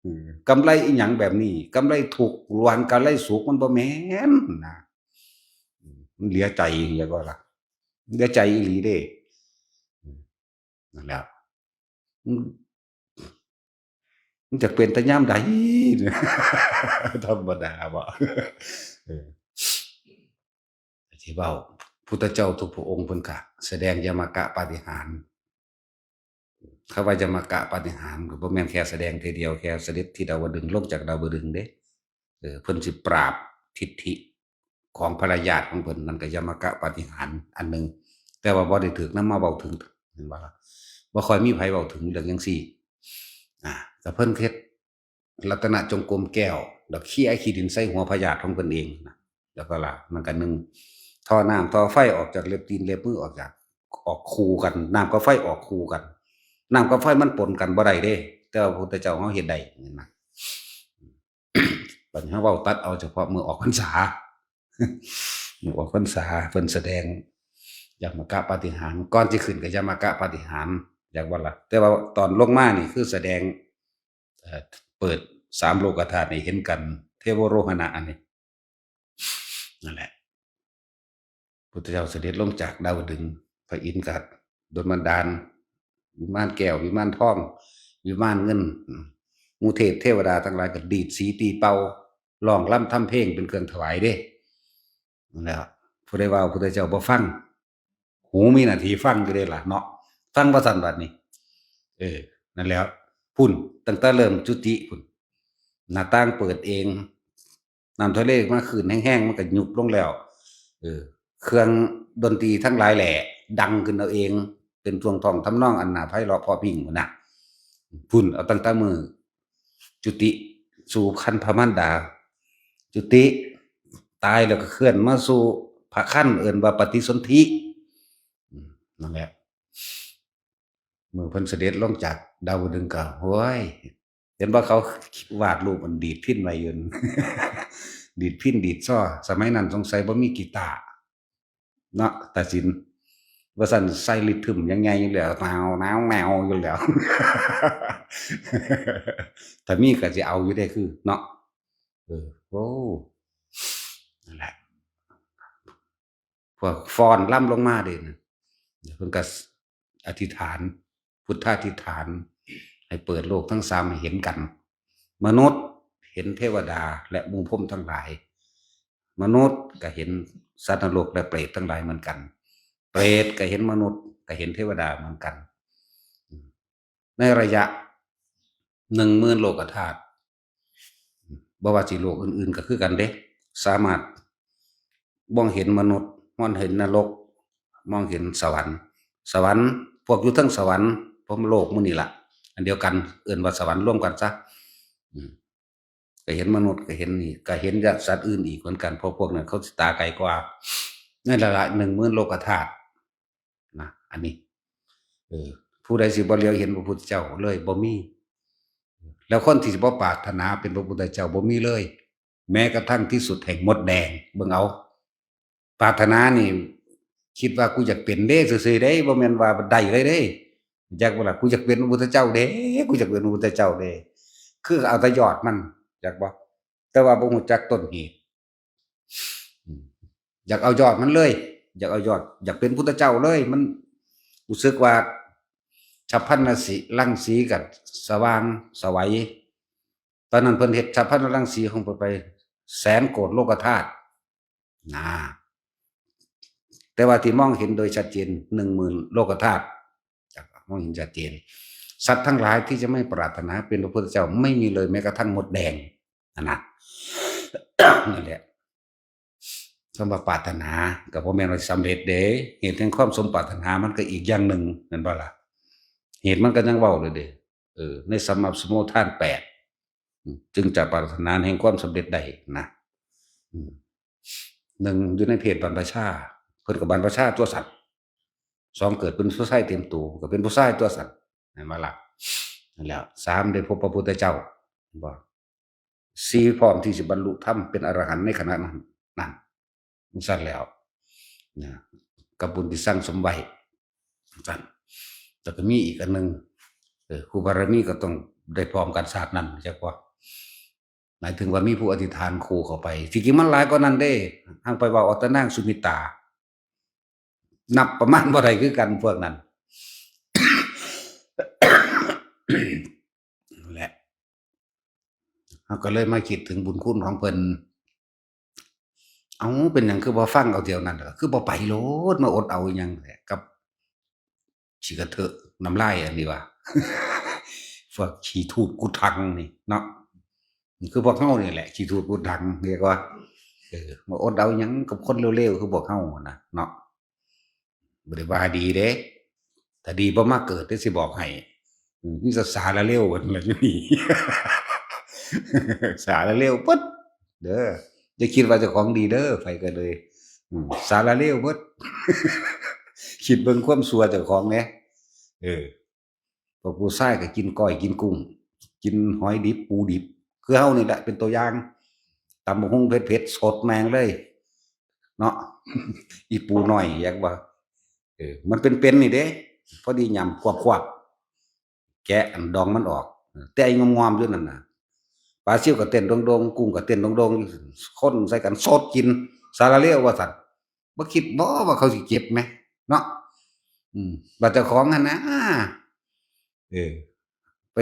เออ กำไรอีหยังแบบนี้ กำไรทุกข์ หรือว่ากำไรสุข มันบ่แม่นนะ มันเหลือใจ จักว่าล่ะ เหลือใจอีหลีเด้ นั่นแหละ มัน มันจะเป็นแต่ยามใด ธรรมดาบ่ เออ ที่เว้า พุทธเจ้าทุกพระองค์เพิ่นก็แสดงยมกะปาฏิหาริย์ คำว่ายมกะปาฏิหาริย์ก็บ่แม่นแค่แสดงเทื่อเดียว แค่เสด็จที่ดาวดึงส์ ลงจากดาวดึงส์เด้ เออ เพิ่นสิปราบทิฏฐิของพญาญาติของเพิ่น นั่นก็ยมกะปาฏิหาริย์อันหนึ่ง แต่ว่าบ่ได้ถูกนำมาเว้าถึง เห็นบ่ล่ะ บ่ค่อยมีไผเว้าถึงเรื่องจั่งซี้ อ่า แต่เพิ่นเฮ็ด รัตนจงกรมแก้ว แล้วเคลียร์ขี้ดินใส่หัวพญาธิของเพิ่นเองนะ แล้วก็ละมันก็นึ่ง ท่อน้ำท่อไฟออกจากเล็บตีนเล็บมือ ออกจาก ออกคู่กัน น้ำกับไฟออกคู่กัน น้ำกับไฟมันปนกันบ่ได้เด้ แต่ว่าพระพุทธเจ้าเฮาเฮ็ดได้นั่นนะ บัดนี้เฮาเว้าตัดเอาเฉพาะมื้อออกพรรษา มื้อออกพรรษาเพิ่นแสดงยมกะปาฏิหาริย์ ก่อนสิขึ้นก็ยมกะปาฏิหาริย์ อยากว่าล่ะ แต่ว่าตอนลงมานี่คือแสดง เอ่อ เปิดสามโลกธาตุให้เห็นกัน เทวโรหณะอันนี้ นั่นแหละ พุทธเจ้าเสด็จลงจากดาวดึงส์ พระอินทร์ก็ดลบันดาล วิมานแก้ว วิมานทอง วิมานเงิน หมู่เทพเทวดาทั้งหลายก็ดีดสีตีเป่า ร้องรำทำเพลงเป็นเครื่องถวายเด้ นั่นแหละ ผู้ใดว่าพุทธเจ้าบ่ฟัง หูมีหน้าที่ฟังอยู่เด้ล่ะเนาะ ฟังบ่ซั้นบัดนี้ เออ นั่นแหล้ว พุ้น ตั้งแต่เริ่มจุติพุ้น หน้าต่างเปิดเอง น้ำทะเลมาคลื่นแฮงๆ มันก็ยุบลงแล้ว เออ เครื่องดนตรีทั้งหลายแหล่ดังขึ้นเอาเอง เป็นท่วงทำนองอันน่าไพเราะเพราะพริ้งพุ้นนะ พุ้น เอาตั้งแต่มื้อจุติสู่ครรภ์พระมารดา จุติ ตายแล้วก็เคลื่อนมาสู่พระครรภ์ เอิ้นว่าปฏิสนธิ อืม นั่นแหละ มื้อเพิ่นเสด็จลงจากดาวดึงส์ก็ โอ้ย เห็นว่าเขาวาดรูปอันดีดพิณไว้อยู่ ดีดพิณดีดซอ สมัยนั้นสงสัยบ่มีกีตาร์เนาะ ตาสิน ว่าซั่นใส่ริทึมยังไงอยู่แล้ว หนาวหนาวแนวอยู่แล้ว ถ้ามีก็สิเอาอยู่เด้คือเนาะ เออ โอ้ นั่นแหละ พวกฟ้อนรำลงมาเด้นะ เพิ่นก็อธิษฐาน พุทธาธิษฐาน ให้เปิดโลกทั้งสามให้เห็นกัน มนุษย์เห็นเทวดาและหมู่พรหมทั้งหลาย มนุษย์ก็เห็นสัตว์นรกและเปรตทั้งหลายเหมือนกัน เปรตก็เห็นมนุษย์ ก็เห็นเทวดาเหมือนกัน ในระยะหนึ่งหมื่นโลกธาตุ บ่ว่าสิโลกอื่นๆ ก็คือกันเด้ สามารถมองเห็นมนุษย์ มองเห็นนรก มองเห็นสวรรค์ สวรรค์ พวกอยู่เทิงสวรรค์ พรหมโลกหมู่นี่ล่ะ อันเดียวกัน เอิ้นว่าสวรรค์รวมกันซะ อืม ก็เห็นมนุษย์ ก็เห็นนี่ ก็เห็นสัตว์อื่นอีกเหมือนกัน เพราะพวกนั้นเขาสิตาไกลกว่า ในระยะหนึ่งหมื่นโลกธาตุ นะ อันนี้ เออ ผู้ใดสิบ่เหลียวเห็นพระพุทธเจ้าเลย บ่มี แล้วคนที่สิบ่ปรารถนาเป็นพระพุทธเจ้าบ่มีเลย แม้กระทั่งที่สุดแห่งมดแดง เบิ่งเอา ปรารถนานี่ คิดว่ากูอยากเป็นเด้ซื่อๆเด้ บ่แม่นว่าได้เลยเด้ จักบ่ล่ะ กูอยากเป็นพระพุทธเจ้าเด้ กูอยากเป็นพระพุทธเจ้าเด้ คือเอาแต่ยอดมัน จักบ่ แต่ว่าบ่รู้จักต้นเหตุ อืม อยากเอายอดมันเลย อยากเอายอด อยากเป็นพุทธเจ้าเลย มันรู้สึกว่าฉัพพรรณสีรังสีกับสว่างไสว ตอนนั้นเพิ่นเฮ็ดฉัพพรรณรังสีของเพิ่นไปแสนโกฏโลกธาตุ นะ แต่ว่าที่มองเห็นโดยชัดเจนหนึ่งหมื่นโลกธาตุ มองเห็นชัดเจน สัตว์ทั้งหลายที่จะไม่ปรารถนาเป็นพระพุทธเจ้าไม่มีเลยแม้กระทั่งมดแดง นั่นนะ นั่นแหละ คำว่าปรารถนาก็บ่แม่นว่าสำเร็จเด้ เหตุแห่งความสมปรารถนามันก็อีกอย่างหนึ่ง แม่นบ่ล่ะ เหตุมันก็ยังเว้าเลยเด้ เออ ในสัมมาสมุทฐานแปด อืม จึงจะปรารถนาแห่งความสำเร็จได้นะ อืม หนึ่ง อยู่ในเพศบรรพชา เพิ่นก็บรรพชาตัวสัตว์ สอง เกิดเป็นผู้ชายเต็มตัว ก็เป็นผู้ชายตัวสัตว์ แม่นบ่ล่ะ นั่นแหละ สาม ได้พบพระพุทธเจ้า บ่ สี่ พร้อมที่สิบรรลุธรรมเป็นอรหันต์ในขณะนั้น นั่น จั่งซั้นแล้ว นะ กับบุญที่สั่งสมไว้ จั่งซั้น แล้วก็มีอีกอันหนึ่ง เออ ครูบารมีก็ต้องได้พร้อมกันชาตินั้น จักว่า หมายถึงว่ามีผู้อธิษฐานคู่เข้าไป ที่จริงมันหลายกว่านั้นเด้ ทางไปเว้าเอาแต่นางสุมิตา นับประมาณบ่ได้คือกันพวกนั้น นั่นแหละ เฮาก็เลยมาคิดถึงบุญคุณของเพิ่น เอ้า เป็นหยังคือบ่ฟังเอาเดี๋ยวนั้นล่ะ คือบ่ไปโลด มาอดเอาอีหยังแหละ กับขี้กระเทอะน้ำลายอันนี้ว่า พวกขี้ทูดกุดถังนี่เนาะ คือพวกเฮานี่แหละ ขี้ทูดกุดถัง เรียกว่า เออ มาอดเอาหยังกับคนเลวๆ คือพวกเฮานะ เนาะ บ่ได้ว่าดีเด้ ถ้าดีบ่มาเกิดเด้ สิบอกให้ อืม มีแต่สารเลวกันล่ะอยู่นี่ สาละเลวเบิดเด้อ อย่าคิดว่าเจ้าของดีเด้อ ไผก็เลย อืม สาละเลวเบิด คิดเบิ่งความชั่วเจ้าของแหน่ เออ พวกผู้ชายก็กินก้อยกินกุ้ง กินหอยดิบปูดิบ คือเฮานี่แหละเป็นตัวอย่าง ตำบักหุ่งเผ็ดๆ สดแม่งเลย เนาะ อีปูน้อยอยากว่า เออ มันเป็นๆ นี่เด้ พอดียำควบๆ แกะอันดองมันออก แต่ไอ้งอมๆ อยู่นั่นน่ะ ปลาซิวก็เต้นโดงๆ กุ้งก็เต้นโดงๆ อยู่ คนใส่กันสดกิน สาละเลวว่าซั่น บ่คิดบ่ว่าเขาสิเจ็บแหม เนาะ อืม บัดเจ้าของหั่นนะ เออ ไป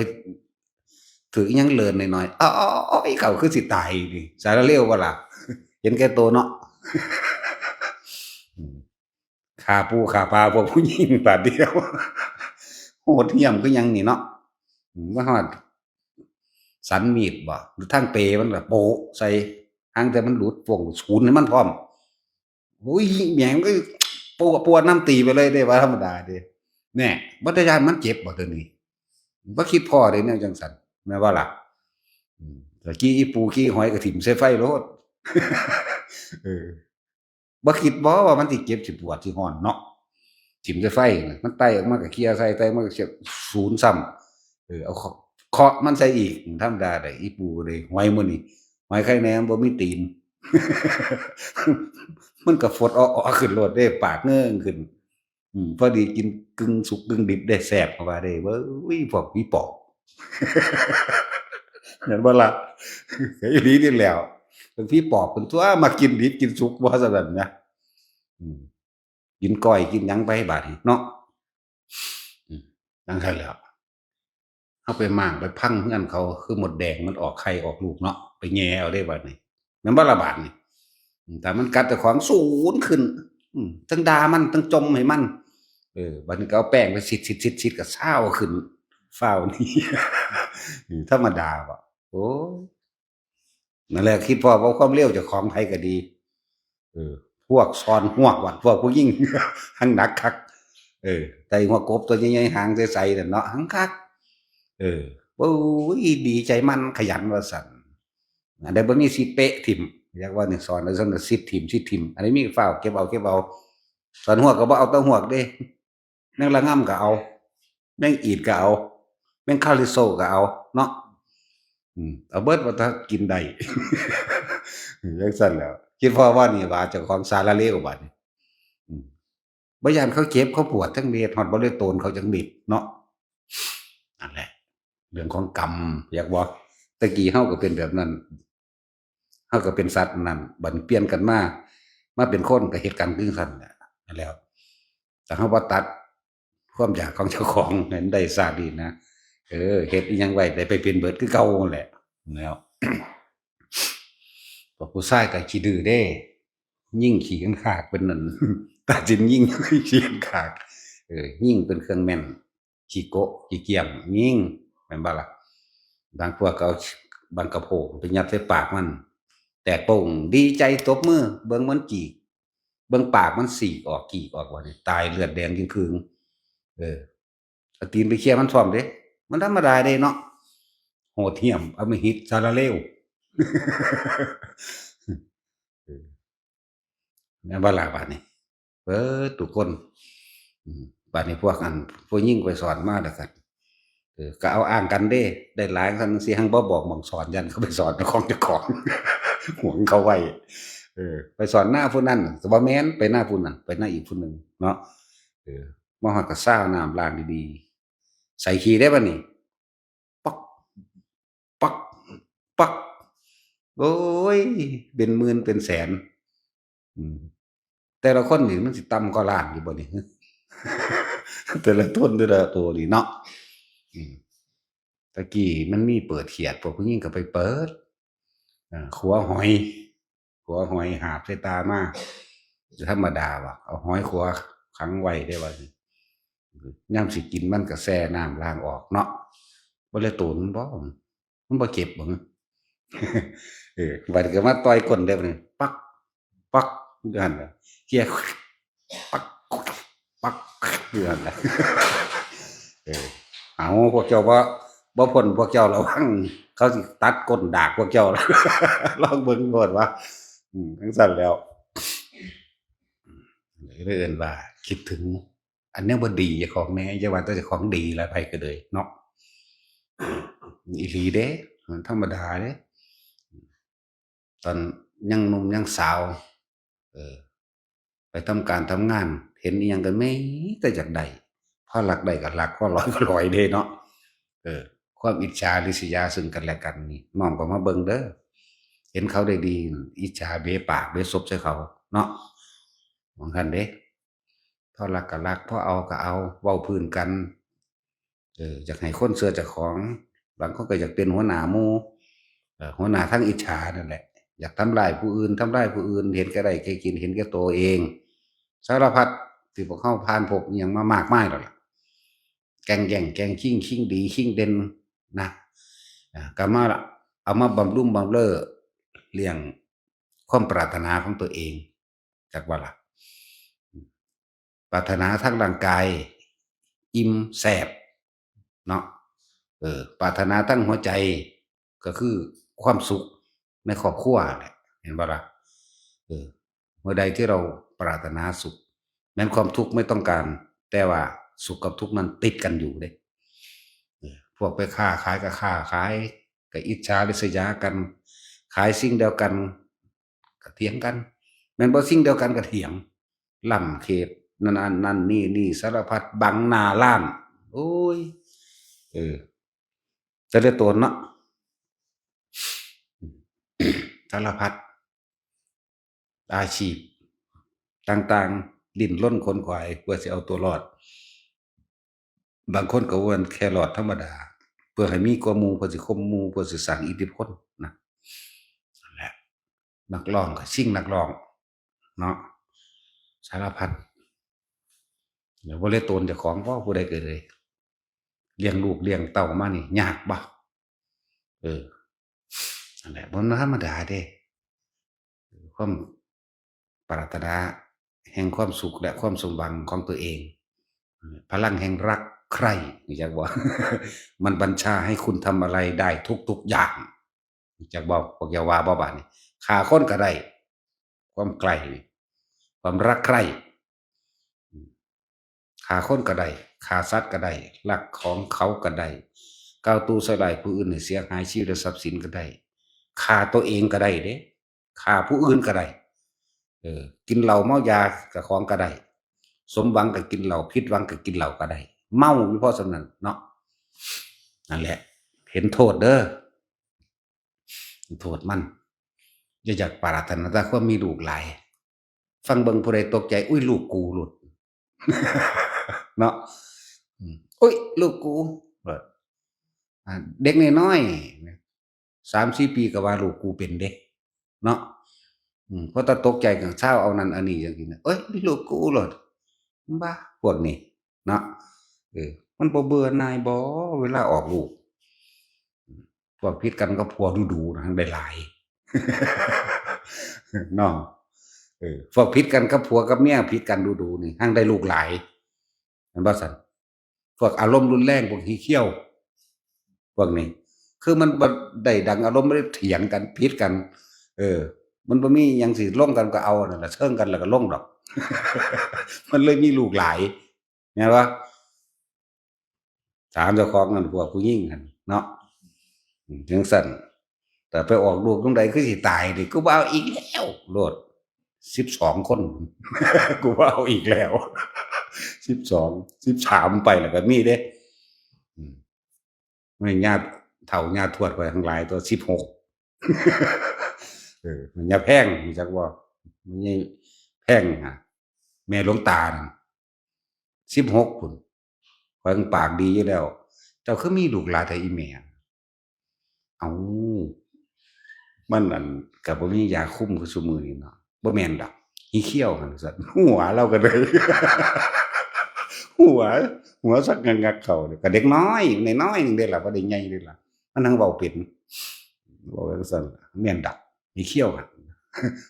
ถืออิหยังเลินหน่อยๆ อ้อย เขาคือสิตายนี่ สาละเลวบ่ล่ะ เห็นแก่ตัวเนาะ อืม ฆ่าปูฆ่าปลาพวกผู้หญิงบาดเดียว โหดเหี้ยมคือหยังนี่เนาะ อืม มาฮอด สันมีดบ่ หรือทางเปมันก็โปะใส่ หางแต่มันหลุด โป้งศูนย์ให้มันพร้อม อุ้ย แหมงก็ปวด ปวดน้ำตีไปเลยเด้ ว่าธรรมดาเด้ แน่ บ่ได้ย้านมันเจ็บบ่ ตัวนี้ บ่คิดพ้อเด้แนวจังซั่น แม่นบ่ล่ะ อืม ตะกี้อีปูขี้หอยก็ถิ่มใส่ไฟโลด เออ บ่คิดบ่ว่ามันสิเจ็บ สิปวด สิฮ้อนเนาะ ถิ่มใส่ไฟน่ะ มันไต่ออกมาก็เคลียร์ใส่ ไต่ออกมาก็เคลียร์ ศูนย์ซ้ำ เออ เอาเคาะ เคาะมันใส่อีก ธรรมดาได้ อีปูเลย หอยมื้อนี้ หอยไข่แหนมบ่มีตีน มันก็ฟดออกๆ ขึ้นโลดเด้ ปากเงิ่งขึ้น อืม พอดีกินกึ่งสุกกึ่งดิบได้ แซ่บเข้าว่าเด้ เว้ย พวกผีปอบ แม่นบ่ล่ะ ก็อีหลีนี่แหล้ว เป็นผีปอบเป็นตัว มากินดิบกินสุกว่าซั่นนะ อืม กินก้อยกินหยังไปบาดนี้เนาะ อืม จั่งซั่นแหล้ว เฮาไปม้างไปพังเฮือนเขา คือมดแดงมันออกไข่ออกลูกเนาะ ไปแหย่เอาเด้บาดนี้ แม่นบ่ล่ะบาดนี้ อืม ถ้ามันกัดเจ้าของศูนย์ขึ้น อืม ทั้งด่ามัน ทั้งจ่มให้มัน เออ บาดนี้ก็เอาแป้งไปสิดๆๆๆ ก็ซาวขึ้น ฟ้าวหนี อืม ธรรมดาบ่ โอ้ย นั่นแหละ คิดพ้อว่าความเลวเจ้าของไผก็ดี เออ พวกซ่อนฮวกว่ะ พวกผู้หญิง หังหนักคัก เออ ไต่หัวกบตัวใหญ่ๆ หางใสๆ นั่นเนาะ หังคัก เออ โอ้ย ดีใจมันขยันว่าซั่น อันใดบ่มีสิเปะถิ่ม อยากว่านี่ ซ่อนแล้วซั่นก็สิถิ่ม สิถิ่ม อันใดมีก็ฟ้าวเก็บเอา เก็บเอา ซ่อนฮวกก็บ่เอาแต่ฮวกเด้ แมงละง่ำก็เอา แมงอีดก็เอา แมงคาริโซก็เอาเนาะ อืม เอาเบิดว่าถ้ากินได้ จั่งซั่นแหล้ว คิดพ้อว่านี่ว่าเจ้าของสาละเลวบาดนี้ อืม บ่ย้านเขาเจ็บเขาปวดจักเม็ด ฮอดบ่ได้โตนเขาจักเม็ดเนาะ นั่นแหละ เรื่องของกรรม อยากว่า แต่กี้เฮาก็เป็นแบบนั้น เฮาก็เป็นสัตว์นั่น บัดเปลี่ยนกันมา มาเป็นคนก็เฮ็ดกันคือซั่นแหละ นั่นแหล้ว แต่เฮาบ่ตัดความอยากของเจ้าของให้มันได้ซาดีนะ เออ เฮ็ดอิหยังไว้ได้ไปเป็นเบิดคือเก่านั่นแหละ แล้ว พวกผู้ชายก็ขี้ดื้อเด้ ยิ่งขี้ขันขากเป็นนั่น ตัดสินยิ่งขี้ขันขาก เออ ยิ่งเป็นเครื่องแม่น ขี้โกะ ขี้เกียม ยิ่ง แม่นบ่ล่ะ บางพวกก็เอาบางกะโพกไปยัดใส่ปากมัน แตกโป่ง ดีใจตบมือ เบิ่งมันกีก เบิ่งปากมันสีกออก กีกออกว่านี่ ตายเลือดแดงจึ่งคืง เออ เอาตีนไปเขี่ยมันพร้อมเด้ มันธรรมดาเด้เนาะ โหดเหี้ยม อำมหิต สาละเลว เออ แม่นบ่ล่ะบาดนี้ เบิดทุกคน อืม บาดนี้พวกอัน ผู้หญิงไปสอนมาแล้วกัน เออ ก็เอาอ้างกันเด้ ได้หลายคันสิหังบ่บอกหม่องสอน ย้านเขาไปสอนของเจ้าของ หวงเขาไว้ เออ ไปสอนหน้าผู้นั้น ก็บ่แม่น ไปหน้าผู้นั้น ไปหน้าอีกผู้หนึ่งเนาะ เออ มาฮอดก็ซาวน้ำล้างดีๆ ใส่ขี้ได้บัดนี้ ปัก ปัก ปัก โอ้ย เป็นหมื่นเป็นแสน อืม แต่ละคนนี่มันสิต่ำกว่าล้านอยู่บ่นี่ แต่ละตนแต่ละตัวนี่เนาะ อืม ตะกี้มันมีเปิดเขียด พวกผู้หญิงก็ไปเปิด อ่า ขัวหอย ขัวหอยหาบใส่ตามา ธรรมดาว่ะ เอาหอยขัวขังไว้ได้ว่า ยามสิกินมันก็แช่น้ำล้างออกเนาะ บ่เลยโตนมันบ่ มันบ่เจ็บบ่ เออ บัดก็มาต่อยก้นได้บัดนี้ ปัก ปัก อยู่หั่นล่ะ เขี่ย ปัก ปัก อยู่หั่นล่ะ เออ เอา พวกเจ้าบ่ บ่พ้นพวกเจ้าระวัง เขาสิตัดก้นดากพวกเจ้า ลองเบิ่งโลดว่า อืม จั่งซั้นแล้ว เลยเอิ้นว่าคิดถึง อันแนวบ่ดีเจ้าของแหน่ อย่าว่าแต่เจ้าของดีหลาย ไผก็เลยเนาะ อีหลีเด้ มันธรรมดาเด้ ตอนยังหนุ่มยังสาว เออ ไปทำการทำงาน เห็นอิหยังก็มีแต่อยากได้ พอลักได้ก็ลัก พอลอยก็ลอยเด้เนาะ เออ ความอิจฉาริษยาซึ่งกันและกันนี่ น้องก็มาเบิ่งเด้อ เห็นเขาได้ดี อิจฉาเบะปากเบะซบใส่เขาเนาะ ว่าซั่นเด้ พอลักก็ลัก พอเอาก็เอา เว้าพื้นกัน เออ อยากให้คนเชื่อเจ้าของ บางคนก็อยากเป็นหัวหน้าหมู่ เออ หัวหน้าทางอิจฉานั่นแหละ อยากทำลายผู้อื่น ทำลายผู้อื่น เห็นแก่ได้แก่กิน เห็นแก่ตัวเอง สารพัดที่พวกเฮาผ่านพบอิหยังมามากมายแล้วล่ะ แก่งแย่งแก่งชิง ชิงดีชิงเด่นนะ อ่า ก็มาละ เอามาบำรุงบำเรอเลี้ยงความปรารถนาของตัวเอง จักว่าล่ะ ปรารถนาทางร่างกาย อิ่มแซ่บเนาะ เออ ปรารถนาทางหัวใจ ก็คือความสุขในครอบครัวแหละ เห็นบ่ล่ะ เออ เมื่อใดที่เราปรารถนาสุข แม้นความทุกข์ไม่ต้องการ แต่ว่าสุขกับทุกข์มันติดกันอยู่เด้ เออ พวกไปค้าขายก็ค้าขาย ก็อิจฉาริษยากัน ขายสิ่งเดียวกัน ก็เถียงกัน แม่นบ่สิ่งเดียวกันก็เถียง ล้ำเขต นั่น อัน นั่น นี่ นี่ สารพัด บังหน้าร้าน โอ้ย เออ แต่ละตนเนาะ สารพัด อาชีพต่างๆ ดิ้นรนขนขวายเพื่อสิเอาตัวรอด บางคนก็ว่าแค่รอดธรรมดา เพื่อให้มีกว่าหมู่ เพื่อสิข่มหมู่ เพื่อสิสร้างอิทธิพลนะ นั่นแหละ นักร้องก็ชิงนักร้องเนาะ สารพัด แล้วบ่เลยตนเจ้าของ เพราะผู้ใดก็เลย เลี้ยงลูกเลี้ยงเต้ามานี่ยากบ่ เออ นั่นแหละ บ่ธรรมดาเด้ ความปรารถนาแห่งความสุขและความสมหวังของตัวเอง พลังแห่งรักใคร่ รู้จักบ่ มันบัญชาให้คุณทำอะไรได้ทุกๆอย่าง รู้จักบ่ พวกอย่าว่าบ่บาดนี้ ฆ่าคนก็ได้ ความใคร่นี่ ความรักใคร่ ฆ่าคนก็ได้ ฆ่าสัตว์ก็ได้ ลักของเขาก็ได้ กล่าวตู่ใส่ร้ายผู้อื่นให้เสียหายชีวิตและทรัพย์สินก็ได้ ฆ่าตัวเองก็ได้เด้ ฆ่าผู้อื่นก็ได้ เออ กินเหล้าเมายากับของก็ได้ สมหวังก็กินเหล้า ผิดหวังก็กินเหล้าก็ได้ เมาอยู่พอส่ำนั้นเนาะ นั่นแหละ เห็นโทษเด้อ โทษมัน อย่าอยากปรารถนาแต่ความมีลูกหลาย ฟังเบิ่งผู้ใดตกใจ อุ้ย ลูกกูโลด เนาะ อืม อุ้ย ลูกกูโลด อ่า เด็กน้อยๆ สามสี่ปีก็ว่าลูกกูเป็นเด้ เนาะ อืม พอตาตกใจก็เซาเอานั่นเอานี่จั่งซี้นะ เอ้ย ลูกกูโลด บ้า พวกนี้ เนาะ เออ มันบ่เบื่อหน่ายบ่ เวลาออกลูก พวกผิดกันกับผัวดูๆ นะ ได้หลาย เนาะ เออ พวกผิดกันกับผัวกับเมีย ผิดกันดูๆ นี่ หั่งได้ลูกหลาย แม่นบ่ซั่น พวกอารมณ์รุนแรง พวกขี้เขี้ยว พวกนี้ คือมันบ่ได้ดังอารมณ์ บ่ได้เถียงกัน ผิดกัน เออ มันบ่มีหยังสิลงกันก็เอานั่นล่ะ เชิงกันแล้วก็ลงดอก มันเลยมีลูกหลาย แม่นบ่ ถามเจ้าของนั่น พวกผู้หญิงหั่นเนาะ อืม จั่งซั้น แต่ไปออกลูกตรงใดคือสิตายนี่ กูบ่เอาอีกแล้ว โลด สิบสองคน กูบ่เอาอีกแล้ว สิบสอง สิบสาม ไปแล้วก็มีเด้ อืม แม่นญาติเฒ่าญาติทวดไปทั้งหลายตัว สิบหก เออ แม่นญาแพง รู้จักบ่ แม่นญาแพงน่ะ แม่หลวงตาน่ะ สิบหก พุ้น ข้อยปากดีอยู่แล้ว เจ้าคือมีลูกหลายแท้อีแม่ เอ้า มันอัน ก็บ่มียาคุมคือซุมื้อนี้เนาะ บ่แม่นดอก อีเขี้ยวหั่นซั่น หัวลาวก็ได้ หัว หัวสักงักๆ เข้า ก็เด็กน้อย น้อยๆ หนึ่งเด้ล่ะ บ่ได้ใหญ่เด้ล่ะ มันหังเว้าเป็น เว้าจั่งซั่นล่ะ แม่นดอก อีเขี้ยวหั่น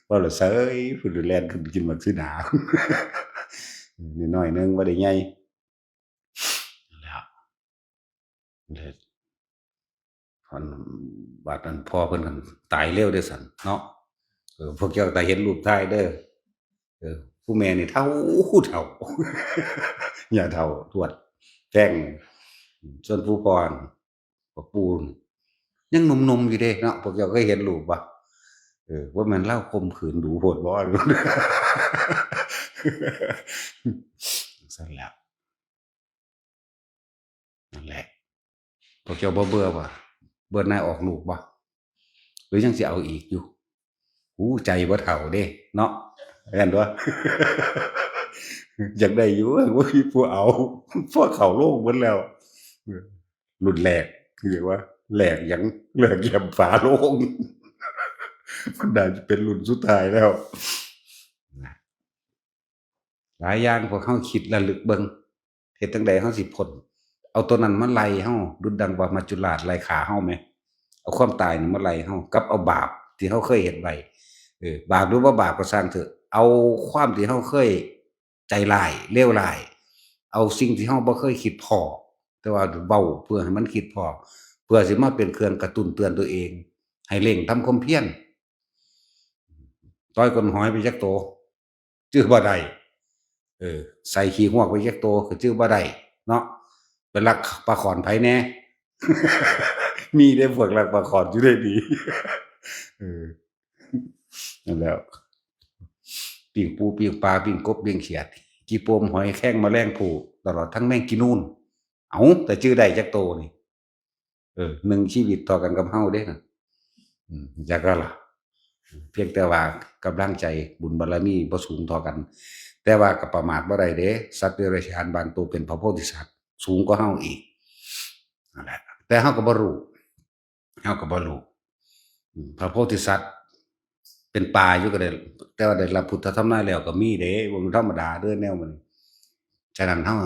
เว้าแล้วเซย ผู้แล่นขึ้นไปกินหมากสีดา น้อยๆ หนึ่ง บ่ได้ใหญ่ แล้ว เลิศ อัน บาดนั้นพ่อเพิ่นก็ตายเร็วเด้อซั่นเนาะ เออ พวกเจ้าก็เห็นรูปถ่ายเด้อ เออ ผู้แม่นี่เฒ่า เฒ่า ย่าเฒ่าทวดแพง ส่วนผู้พ่อนั่น บักปูน ยังหนุ่มๆอยู่เด้เนาะ พวกเจ้าเคยเห็นรูปบ่ เออ ว่าแม่นลาวข่มขืนดูโพดบ่ ซั่นแหละ นั่นแหละ พวกเจ้าบ่เบื่อบ่ เบื่อหน่ายออกลูกบ่ หรือยังสิเอาอีกอยู่ หูใจบ่เฒ่าเด้เนาะ แม่นบ่ อยากได้อยู่ บ่มีผู้เอา พวกเข้าโรงเบิดแล้ว รุ่นแรก เรียกว่าแรกหยัง แรกแย้มฝาโลง มันน่าจะเป็นรุ่นสุดท้ายแล้ว หลายอย่างพวกเฮาคิดระลึกเบิ่ง เฮ็ดจั่งใดเฮาสิพ้น เอาตัวนั้นมาไล่เฮา ดุจดังว่ามัจจุราชไล่ฆ่าเฮาแหม เอาความตายนี่มาไล่เฮา กับเอาบาปที่เฮาเคยเฮ็ดไว้ เออ บาปหรือบ่บาปก็ซ่างเถอะ เอาความที่เฮาเคยใจร้าย เลวร้าย เอาสิ่งที่เฮาบ่เคยคิดพ้อ แต่ว่าเว้าเพื่อให้มันคิดพ้อ เพื่อสิมาเป็นเครื่องกระตุ้นเตือนตัวเอง ให้เร่งทำความเพียร ต่อยก้นหอยไปจักโต จื้อบ่ได้ เออ ใส่ขี้ฮวกไปจักโต ก็จื้อบ่ได้ เนาะ ไปลักปลาข้อนไผแหน่ มีเด้พวกลักปลาข้อนอยู่ได้ดี เออ นั่นแหละ ปิ้งปู ปิ้งปลา ปิ้งกบ ปิ้งเขียด ขี้โปม หอยแครง แมลงภู่ ตลอดทั้งแมงกีนูน เอ้า แต่จื้อได้จักโตนี่ เออ หนึ่งชีวิตเท่ากันกับเฮาเด้นะ อืม จักก็ล่ะ เพียงแต่ว่ากำลังใจบุญบารมีบ่สูงเท่ากัน แต่ว่าก็ประมาทบ่ได้เด้ สัตว์เดรัจฉานบางตัวเป็นพระโพธิสัตว์ สูงกว่าเฮาอีก นั่นแหละ แต่เฮาก็บ่รู้ เฮาก็บ่รู้ อืม พระโพธิสัตว์เป็นปลาอยู่ก็ได้ แต่ว่าได้รับพุทธธรรมนาแล้วก็มีเด้ บ่ธรรมดาเด้อแนวมัน ฉะนั้นเฮา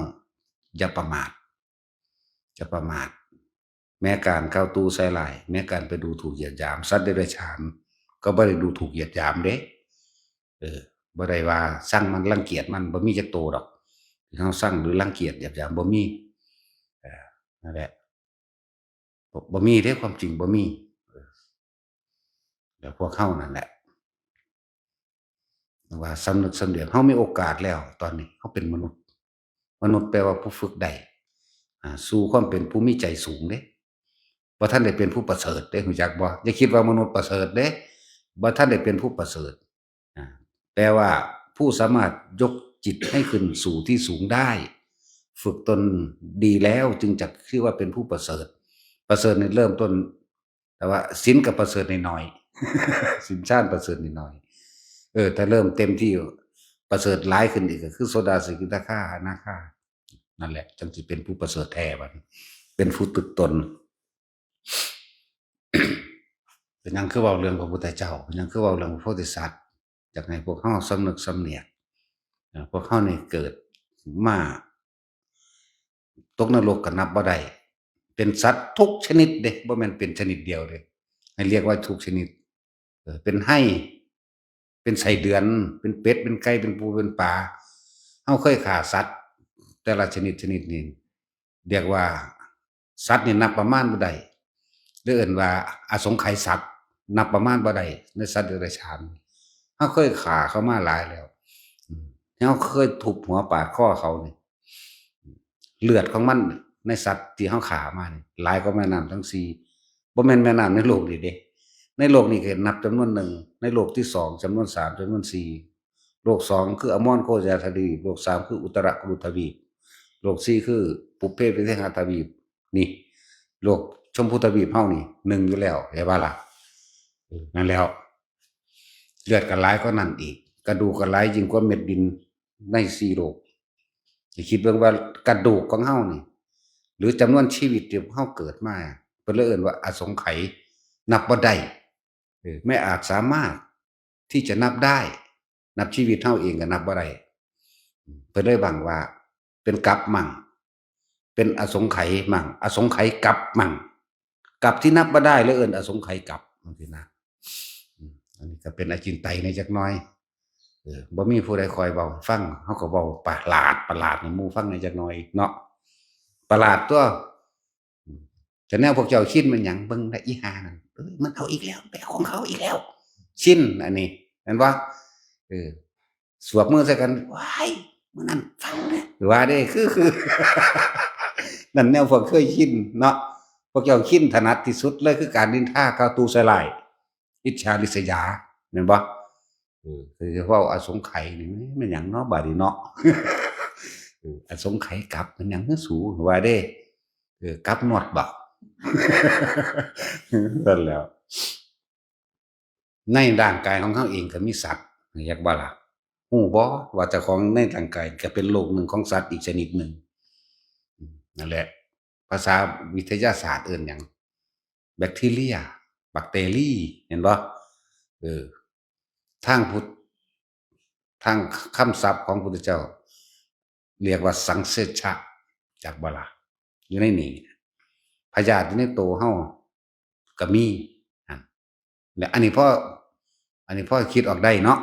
อย่าประมาท จะประมาท แม้การเข้าตู้ใส่ร้าย แม้การไปดูถูกเหยียดหยาม สัตว์เดรัจฉานก็บ่ได้ดูถูกเหยียดหยามเด้ เออ บ่ได้ว่าซังมัน รังเกียจมัน บ่มีจักโตดอก ที่เฮาซังหรือรังเกียจเหยียดหยาม บ่มี เออ นั่นแหละ บ่ บ่มีเด้ ความจริงบ่มี เออ แล้วพวกเฮานั่นแหละ ว่าสำนึกสำเนียก เฮามีโอกาสแล้ว ตอนนี้เฮาเป็นมนุษย์ มนุษย์แปลว่าผู้ฝึกได้ อ่า สู่ความเป็นผู้มีใจสูงเด้ บ่ทันได้เป็นผู้ประเสริฐเด้ รู้จักบ่ อย่าคิดว่ามนุษย์ประเสริฐเด้ บ่ทันได้เป็นผู้ประเสริฐ อ่า แปลว่าผู้สามารถยกจิตให้ขึ้นสู่ที่สูงได้ ฝึกตนดีแล้วจึงจะชื่อว่าเป็นผู้ประเสริฐ ประเสริฐนี่เริ่มต้น แต่ว่าศีลก็ประเสริฐหน่อยๆ ศีลฌานประเสริฐหน่อยๆ เออ ถ้าเริ่มเต็มที่ประเสริฐหลายขึ้นอีกก็คือโสดา สกิทาคา อนาคา นั่นแหละ จั่งสิเป็นผู้ประเสริฐแท้บัดนี้ เป็นผู้ตึกตน เป็นหยังคือเว้าเรื่องพระพุทธเจ้า เป็นหยังคือเว้าเรื่องพระโพธิสัตว์ อยากให้พวกเฮาสำนึกสำเนียก เอ่อ พวกเฮานี่เกิดมา ตกนรกก็นับบ่ได้ เป็นสัตว์ทุกชนิดเด้ บ่แม่นเป็นชนิดเดียวเด้ ให้เรียกว่าทุกชนิด เออ เป็นไฮ่ เป็นไส้เดือน เป็นเป็ด เป็นไก่ เป็นปู เป็นปลา เฮาเคยฆ่าสัตว์ แต่ละชนิดชนิดนี่ เรียกว่าสัตว์นี่นับประมาณบ่ได้ หรือเอิ้นว่าอสงไขยสัตว์ นับประมาณบ่ได้ ในสัตว์เดรัจฉาน เฮาเคยฆ่าเขามาหลายแล้ว อืม เฮาเคยทุบหัวปาดคอเขานี่ เลือดของมันในสัตว์ที่เฮาฆ่ามานี่ หลายกว่าแม่น้ำทั้งสี่ บ่แม่นแม่น้ำในโลกนี่เด้ ในโลกนี่คือนับจำนวนหนึ่ง ในโลกที่สอง จำนวนสาม จำนวนสี่ โลกสองคืออมรโคจรทวีป โลกสามคืออุตรกุรุทวีป โลกสี่คือปุพเพวิเทหทวีป นี่ โลกชมพูทวีปเฮานี่ หนึ่งอยู่แล้ว เห็นบ่ล่ะ เออ นั่นแล้ว เลือดก็หลายกว่านั้นอีก กระดูกก็หลายยิ่งกว่าเม็ดดินในสี่โลก ให้คิดเบิ่งว่ากระดูกของเฮานี่ หรือจำนวนชีวิตที่เฮาเกิดมา เพิ่นเลยเอิ้นว่าอสงไขย นับบ่ได้ เออ ไม่อาจสามารถที่จะนับได้ นับชีวิตเฮาเองก็นับบ่ได้ เพิ่นเลยบังว่า เป็นกัปมัง เป็นอสงไขยมัง อสงไขยกัปมัง กัปที่นับบ่ได้เลยเอิ้นอสงไขยกัป จั่งซี้นะ อืม อันนี้ก็เป็นอจินไตยแหน่จักหน่อย เออ บ่มีผู้ใดคอยเว้าให้ฟัง เฮาก็เว้าประหลาด ประหลาดให้หมู่ฟังแหน่จักหน่อยเนาะ ประหลาดตั๊ว อืม แต่แนวพวกเจ้าชินมันหยัง เบิ่งได้อีห่านั่น เอ้ย มันเอาอีกแล้ว ไปเอาของเขาอีกแล้ว ชินอันนี้ เห็นบ่ เออ สวบมือใส่กัน ว้าย มื้อนั้นฟังเด้อ ว่าเด้ คือ คือ นั่นแนวพวกเคยชินเนาะ พวกเจ้าชินถนัดที่สุดเลย คือการนินทากล่าวตู่ใส่ร้าย อิจฉาริษยา แม่นบ่ เออ คือเว้าอสงไขยนี่ แม่นหยังเนาะ บาดนี้เนาะ เออ อสงไขยกลับ แม่นหยังคือสู ว่าเด้ เออ กลับนวดบ่ นั่นแหล้ว ในร่างกายของเฮาเองก็มีสัตว์ อยากบ่ล่ะ ฮู้บ่ว่าเจ้าของในร่างกายก็เป็นโลกหนึ่งของสัตว์อีกชนิดหนึ่ง อืม นั่นแหละ ภาษาวิทยาศาสตร์เอิ้นหยัง แบคทีเรีย บักเตอรี เห็นบ่ เออ ทางพุทธ ทางคำศัพท์ของพุทธเจ้า เรียกว่าสังเสชะ จักบ่ล่ะ อยู่ในนี้ พยาธิอยู่ในโตเฮาก็มี หั่น และอันนี้พอ อันนี้พอคิดออกได้เนาะ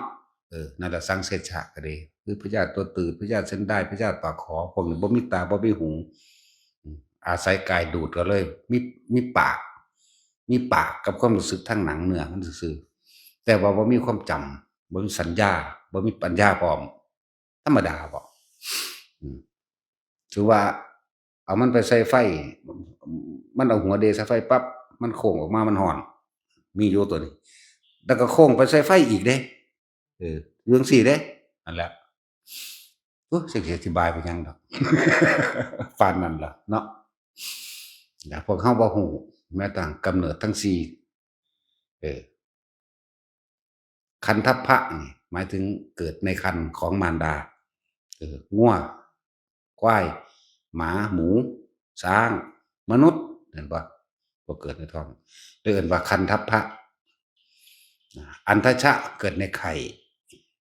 เออ นั่นแหละสังเสชะก็ดี คือพยาธิตัวตืด พยาธิเส้นด้าย พยาธิปากขอ พวกนี้บ่มีตา บ่มีหู อืม อาศัยกายดูดก็เลย มี มีปาก มีปากกับความรู้สึกทางหนังเนื้อมันซื่อๆ แต่ว่าบ่มีความจำ บ่มีสัญญา บ่มีปัญญาพร้อม ธรรมดาบ่ อืม ถือว่าเอามันไปใส่ไฟ มันเอาหัวเดใส่ไฟปั๊บ มันโค้งออกมา มันฮ้อน มีอยู่ตัวนี้ แล้วก็โค้งไปใส่ไฟอีกเด้ เออ อยู่จั่งซี้เด้ นั่นแหละ โอ้ย สิอธิบายไปหยังดอก ปานนั้นล่ะเนาะ แล้วพวกเฮาบ่ฮู้ แม้แต่กำเนิดทั้งสี่ เออ คันทัพพะนี่หมายถึงเกิดในครรภ์ของมารดา เออ งัว ควาย หมา หมู ช้าง มนุษย์ เห็นบ่ บ่เกิดในท้อง เลยเอิ้นว่าคันทัพพะ อันทชะ เกิดในไข่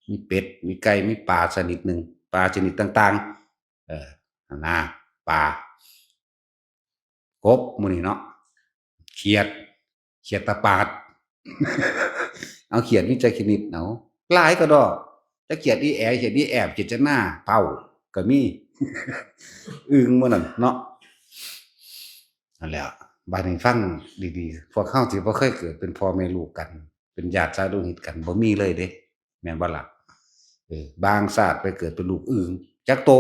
มีเป็ด มีไก่ มีปลาชนิดหนึ่ง ปลาชนิดต่างๆ เออ หั่นนะ ปลา กบหมู่นี้เนาะ เขียด เขียดตาปาด เอาเขียดมีจักชนิด เอา หลายกะด้อ จักเขียดอีแอ เขียดอีแอบ เขียดจะหน้า เป้า ก็มี อึ่งหมู่นั้นเนาะ นั่นแหละ บาดนี้ฟังดีๆ พวกเฮาสิบ่เคยเกิดเป็นพ่อแม่ลูกกัน เป็นญาติสายโลหิตกัน บ่มีเลยเด้ แม่นบ่ล่ะ เออ บางชาติไปเกิดเป็นลูกอึ่ง จักโต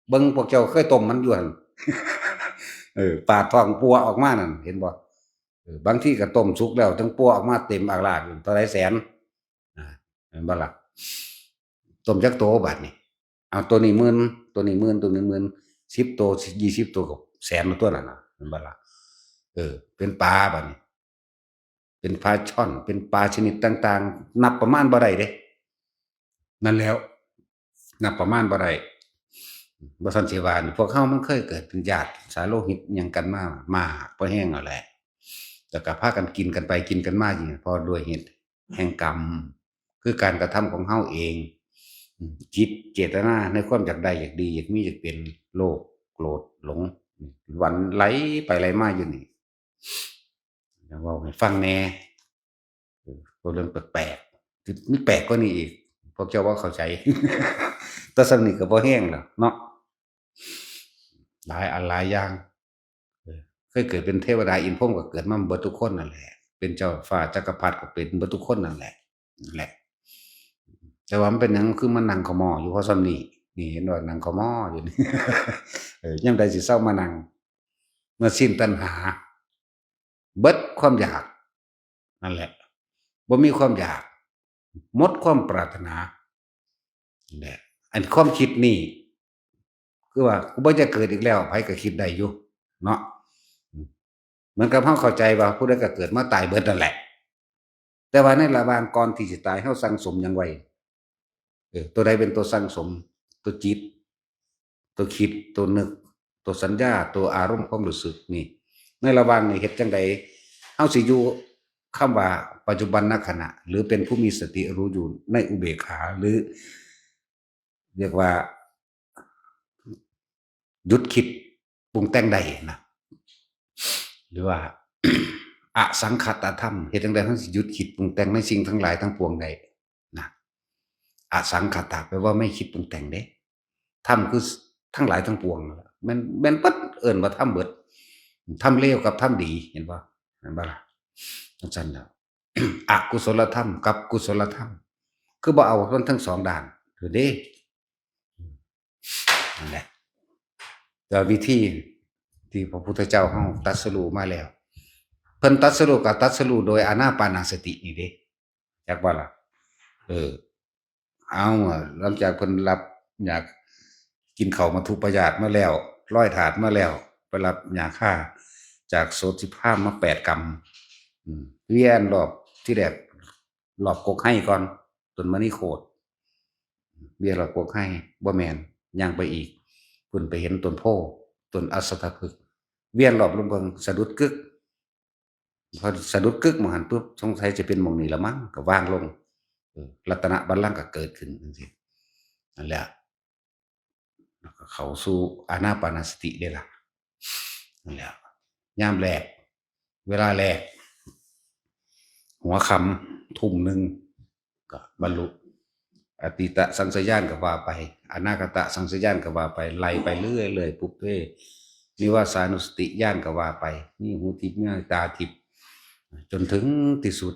เบิ่งพวกเจ้าเคยต้มมันอยู่หั่น เออ ปาดท้องปัวออกมานั่น เห็นบ่ เออ บางทีก็ต้มสุกแล้ว จั่งปัวออกมาเต็มอักลากอยู่ เท่าใดแสน อ่า แม่นบ่ล่ะ ต้มจักโตบาดนี้ เอา ตัวนี้หมื่น ตัวนี้หมื่น ตัวนี้หมื่น สิบโต ยี่สิบโตก็แสนตัวนั่นน่ะ แม่นบ่ล่ะ เออ เป็นปลาบาดนี้ เป็นปลาช่อน เป็นปลาชนิดต่างๆ นับประมาณบ่ได้เด้ นั่นแหล้ว นับประมาณบ่ได้ บ่ซั้นสิว่านี่ พวกเฮามันเคยเกิดเป็นญาติสายโลหิตหยังกันมา มาพอแฮงเอาแหละ แล้วก็พากันกินกันไปกินกันมาอยู่ เพราะด้วยเหตุแห่งกรรม คือการกระทำของเฮาเอง อืม จิตเจตนาในความอยากได้ อยากดี อยากมี อยากเป็น โลภ โกรธ หลง หวั่นไหลไปไหลมาอยู่นี่ เว้าให้ฟังแหน่ เออ เว้าเรื่องแปลกๆ คือมีแปลกกว่านี้อีก พวกเจ้าบ่เข้าใจ แต่ส่ำนี้ก็บ่แฮงแล้วเนาะ หลายอันหลายอย่าง เออ เคยเกิดเป็นเทวดาอินทร์พรหมก็เกิดมาเบิดทุกคนนั่นแหละ เป็นเจ้าฟ้าจักรพรรดิก็เป็นเบิดทุกคนนั่นแหละ นั่นแหละ แต่ว่ามันเป็นหยังคือมานั่งขะหม้ออยู่ เพราะส่ำนี้ นี่เห็นว่านั่งขะหม้ออยู่นี่ เออ ยามใดสิเซามานั่ง เมื่อสิ้นตัณหา เบิดความอยาก นั่นแหละ บ่มีความอยาก หมดความปรารถนา นั่นแหละ อันความคิดนี่ คือว่า กูบ่จะเกิดอีกแล้ว ไผก็คิดได้อยู่ เนาะ เหมือนกับเฮาเข้าใจว่าผู้ใดก็เกิดมาตายเบิดนั่นแหละ แต่ว่าในระหว่างก่อนที่สิตาย เฮาสั่งสมหยังไว้ เออ ตัวใดเป็นตัวสั่งสม ตัวจิต ตัวคิด ตัวนึก ตัวสัญญา ตัวอารมณ์ความรู้สึกนี่ ในระหว่างนี้เฮ็ดจั่งใด เฮาสิอยู่คำว่าปัจจุบันขณะ หรือเป็นผู้มีสติรู้อยู่ในอุเบกขา หรือ เรียกว่า หยุดคิดปรุงแต่งได้นะ หรือว่า อสังขตธรรม เฮ็ดจั่งใดเฮาสิหยุดคิดปรุงแต่งในสิ่งทั้งหลายทั้งปวงได้นะ อสังขตะ แปลว่าไม่คิดปรุงแต่งเด้ ธรรมคือทั้งหลายทั้งปวงนั่นแหละ แม่น แม่นเบิด เอิ้นว่าธรรมเบิด ทำเลวกับทำดี เห็นบ่ เห็นบ่ล่ะ จั่งซั้นแล้ว อกุศลธรรมกับกุศลธรรม คือบ่เอามันทั้งสองด้าน ถือเด้ นั่นแหละ แต่วิธีที่พระพุทธเจ้าเฮาตรัสรู้มาแล้ว เพิ่นตรัสรู้ก็ตรัสรู้โดยอานาปานสตินี่เด้ จักบ่ล่ะ เออ เอาอะ หลังจากเพิ่นรับยากินข้าวมัทธุปายาตมาแล้ว ลอยถาดมาแล้ว ไปรับยาฆ่าจากโสตสิพราหมณ์มาแปดกำ อืม เวียนรอบที่แรก รอบกกไฮก่อน ต้นมณีโคตร เวียนรอบกกไฮ บ่แม่น ย่างไปอีก เพิ่นไปเห็นต้นโพธิ์ ต้นอัสสทพฤกษ์ เวียนรอบลงเบิ่ง สะดุดกึก พอสะดุดกึกหม่องหั้นปุ๊บ สงสัยจะเป็นหม่องนี้ละมั้ง ก็วางลง เออ รัตนบัลลังก์ก็เกิดขึ้นจั่งซี้ นั่นแหละ แล้วก็เข้าสู่อานาปานสติเด้ล่ะ นั่นแหละ ยามแลง เวลาแลง หัวค่ำ ทุ่มหนึ่ง ก็บรรลุ อตีตสังสยญาณก็ว่าไป อนาคตสังสยญาณก็ว่าไป ไล่ไปเรื่อยๆ ปุพเพ นิวาสานุสติญาณก็ว่าไป มีหูทิพย์ มีตาทิพย์ จนถึงที่สุด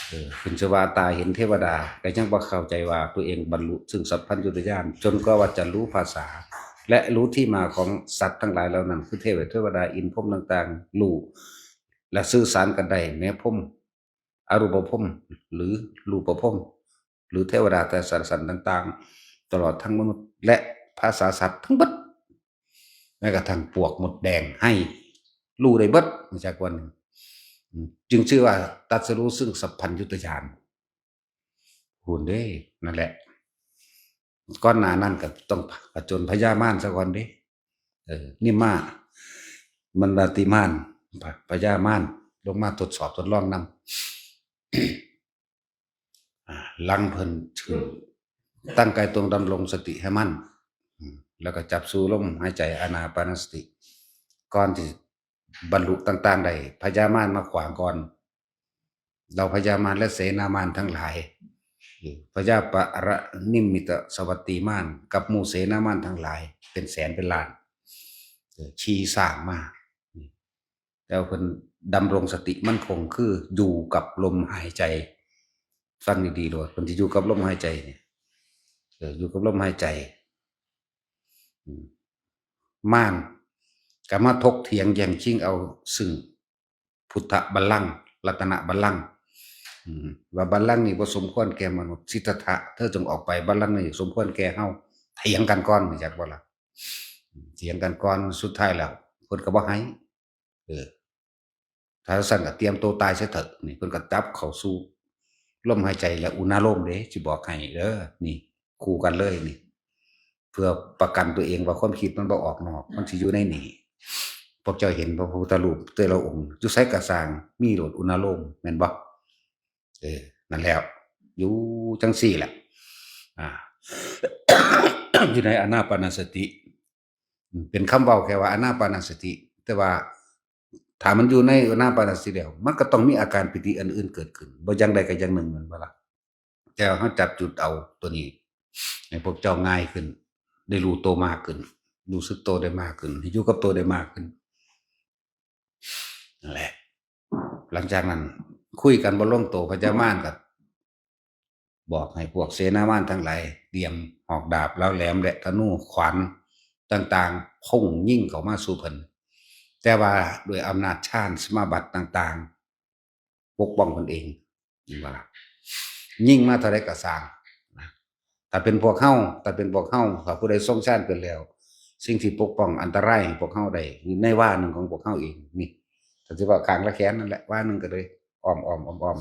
เออ ขึ้นชื่อว่าตาเห็นเทวดา ก็ยังบ่เข้าใจว่าตัวเองบรรลุซึ่งสัพพัญญุตญาณ จนกว่าจะรู้ภาษา และรู้ที่มาของสัตว์ทั้งหลายเหล่านั้น คือเทพเทวดา อินทร์พรหมต่างๆ รู้ และสื่อสารกันได้ แม้พรหม อรูปพรหม หรือรูปพรหม หรือเทวดาแต่สารสันต่างๆ ตลอดทั้งมนุษย์ และภาษาสัตว์ทั้งเบิด แม้กระทั่งปลวกมดแดงไฮ รู้ได้เบิด มาจากวันหนึ่ง อืม จึงชื่อว่าตรัสรู้ซึ่งสัพพัญญุตญาณ พู้นเด้ นั่นแหละ ก่อนหน้านั้นก็ต้องผจญพญามารซะก่อนเด้ เออ นิมมามารติมาร พญามารลงมาทดสอบทดลองนำ อ่า หลังเพิ่นถือตั้งกายตรงดำรงสติให้มั่น อืม แล้วก็จับสู่ลมหายใจอานาปานสติ ก่อนที่บรรลุต่างๆ ได้ พญามารมาขวางก่อน เหล่าพญามารและเสนามารทั้งหลาย เออ พญาปะระนิมมิตสวัตตีมารกับหมู่เสนามารทั้งหลาย เป็นแสนเป็นล้าน เออ ขี่ช้างมา แต่ว่าเพิ่นดำรงสติมั่นคง คืออยู่กับลมหายใจ ฟังดีๆ โลด เพิ่นสิอยู่กับลมหายใจเนี่ย เออ อยู่กับลมหายใจ อืม มารก็มาถกเถียงแย่งชิงเอาซึ่งพุทธบัลลังก์ รัตนบัลลังก์ อืม ว่าบัลลังก์นี้บ่สมควรแก่มนุษย์ สิทธัตถะ เธอจงออกไป บัลลังก์นี้สมควรแก่เฮา เถียงกันก่อน รู้จักบ่ล่ะ อืม เถียงกันก่อน สุดท้ายแล้ว เพิ่นก็บ่ให้ เออ ถ้าซั่นก็เตรียมตัวตายซะเถอะ นี่เพิ่นก็จับเข้าสู่ลมหายใจและอุณาโลมเด้ สิบอกให้เด้อ นี่ คู่กันเลยนี่ เพื่อประกันตัวเองว่าความคิดมันบ่ออกนอก มันสิอยู่ในนี่ พวกเจ้าเห็นพระพุทธรูปแต่ละองค์ อยู่ไสก็ซ่าง มีโลดอุณาโลม แม่นบ่ เออ นั่นแล้ว อยู่จั่งซี้แหละ อ่า อยู่ในอานาปานสติ อืม เป็นคำเว้าแค่ว่าอานาปานสติ แต่ว่าถ้ามันอยู่ในอานาปานสติแล้ว มันก็ต้องมีอาการปีติอันอื่นเกิดขึ้น บ่อย่างใดก็อย่างหนึ่ง แม่นบ่ล่ะ แต่ว่าเฮาจับจุดเอาตัวนี้ ให้พวกเจ้าง่ายขึ้น ได้รู้ตัวมากขึ้น รู้สึกตัวได้มากขึ้น ให้อยู่กับตัวได้มากขึ้น นั่นแหละ หลังจากนั้น คุยกันบ่ลงตัว พญามารก็บอกให้พวกเสนามารทั้งหลาย เตรียมหอกดาบเหลาแหลมและธนูขวานต่างๆ พุ่งยิงเข้ามาสู่เพิ่น แต่ว่าด้วยอำนาจฌานสมาบัติต่างๆ ปกป้องเพิ่นเอง เห็นบ่ล่ะ ยิงมาเท่าใดก็ซ่างนะ ถ้าเป็นพวกเฮา ถ้าเป็นพวกเฮา ถ้าผู้ใดทรงฌานเป็นแล้ว สิ่งที่ปกป้องอันตรายให้พวกเฮาได้ อยู่ในวาหนึ่งของพวกเฮาเอง นี่ ถ้าสิว่าข้างละแขนนั่นแหละ วาหนึ่งก็เลย อ้อมๆ อ้อม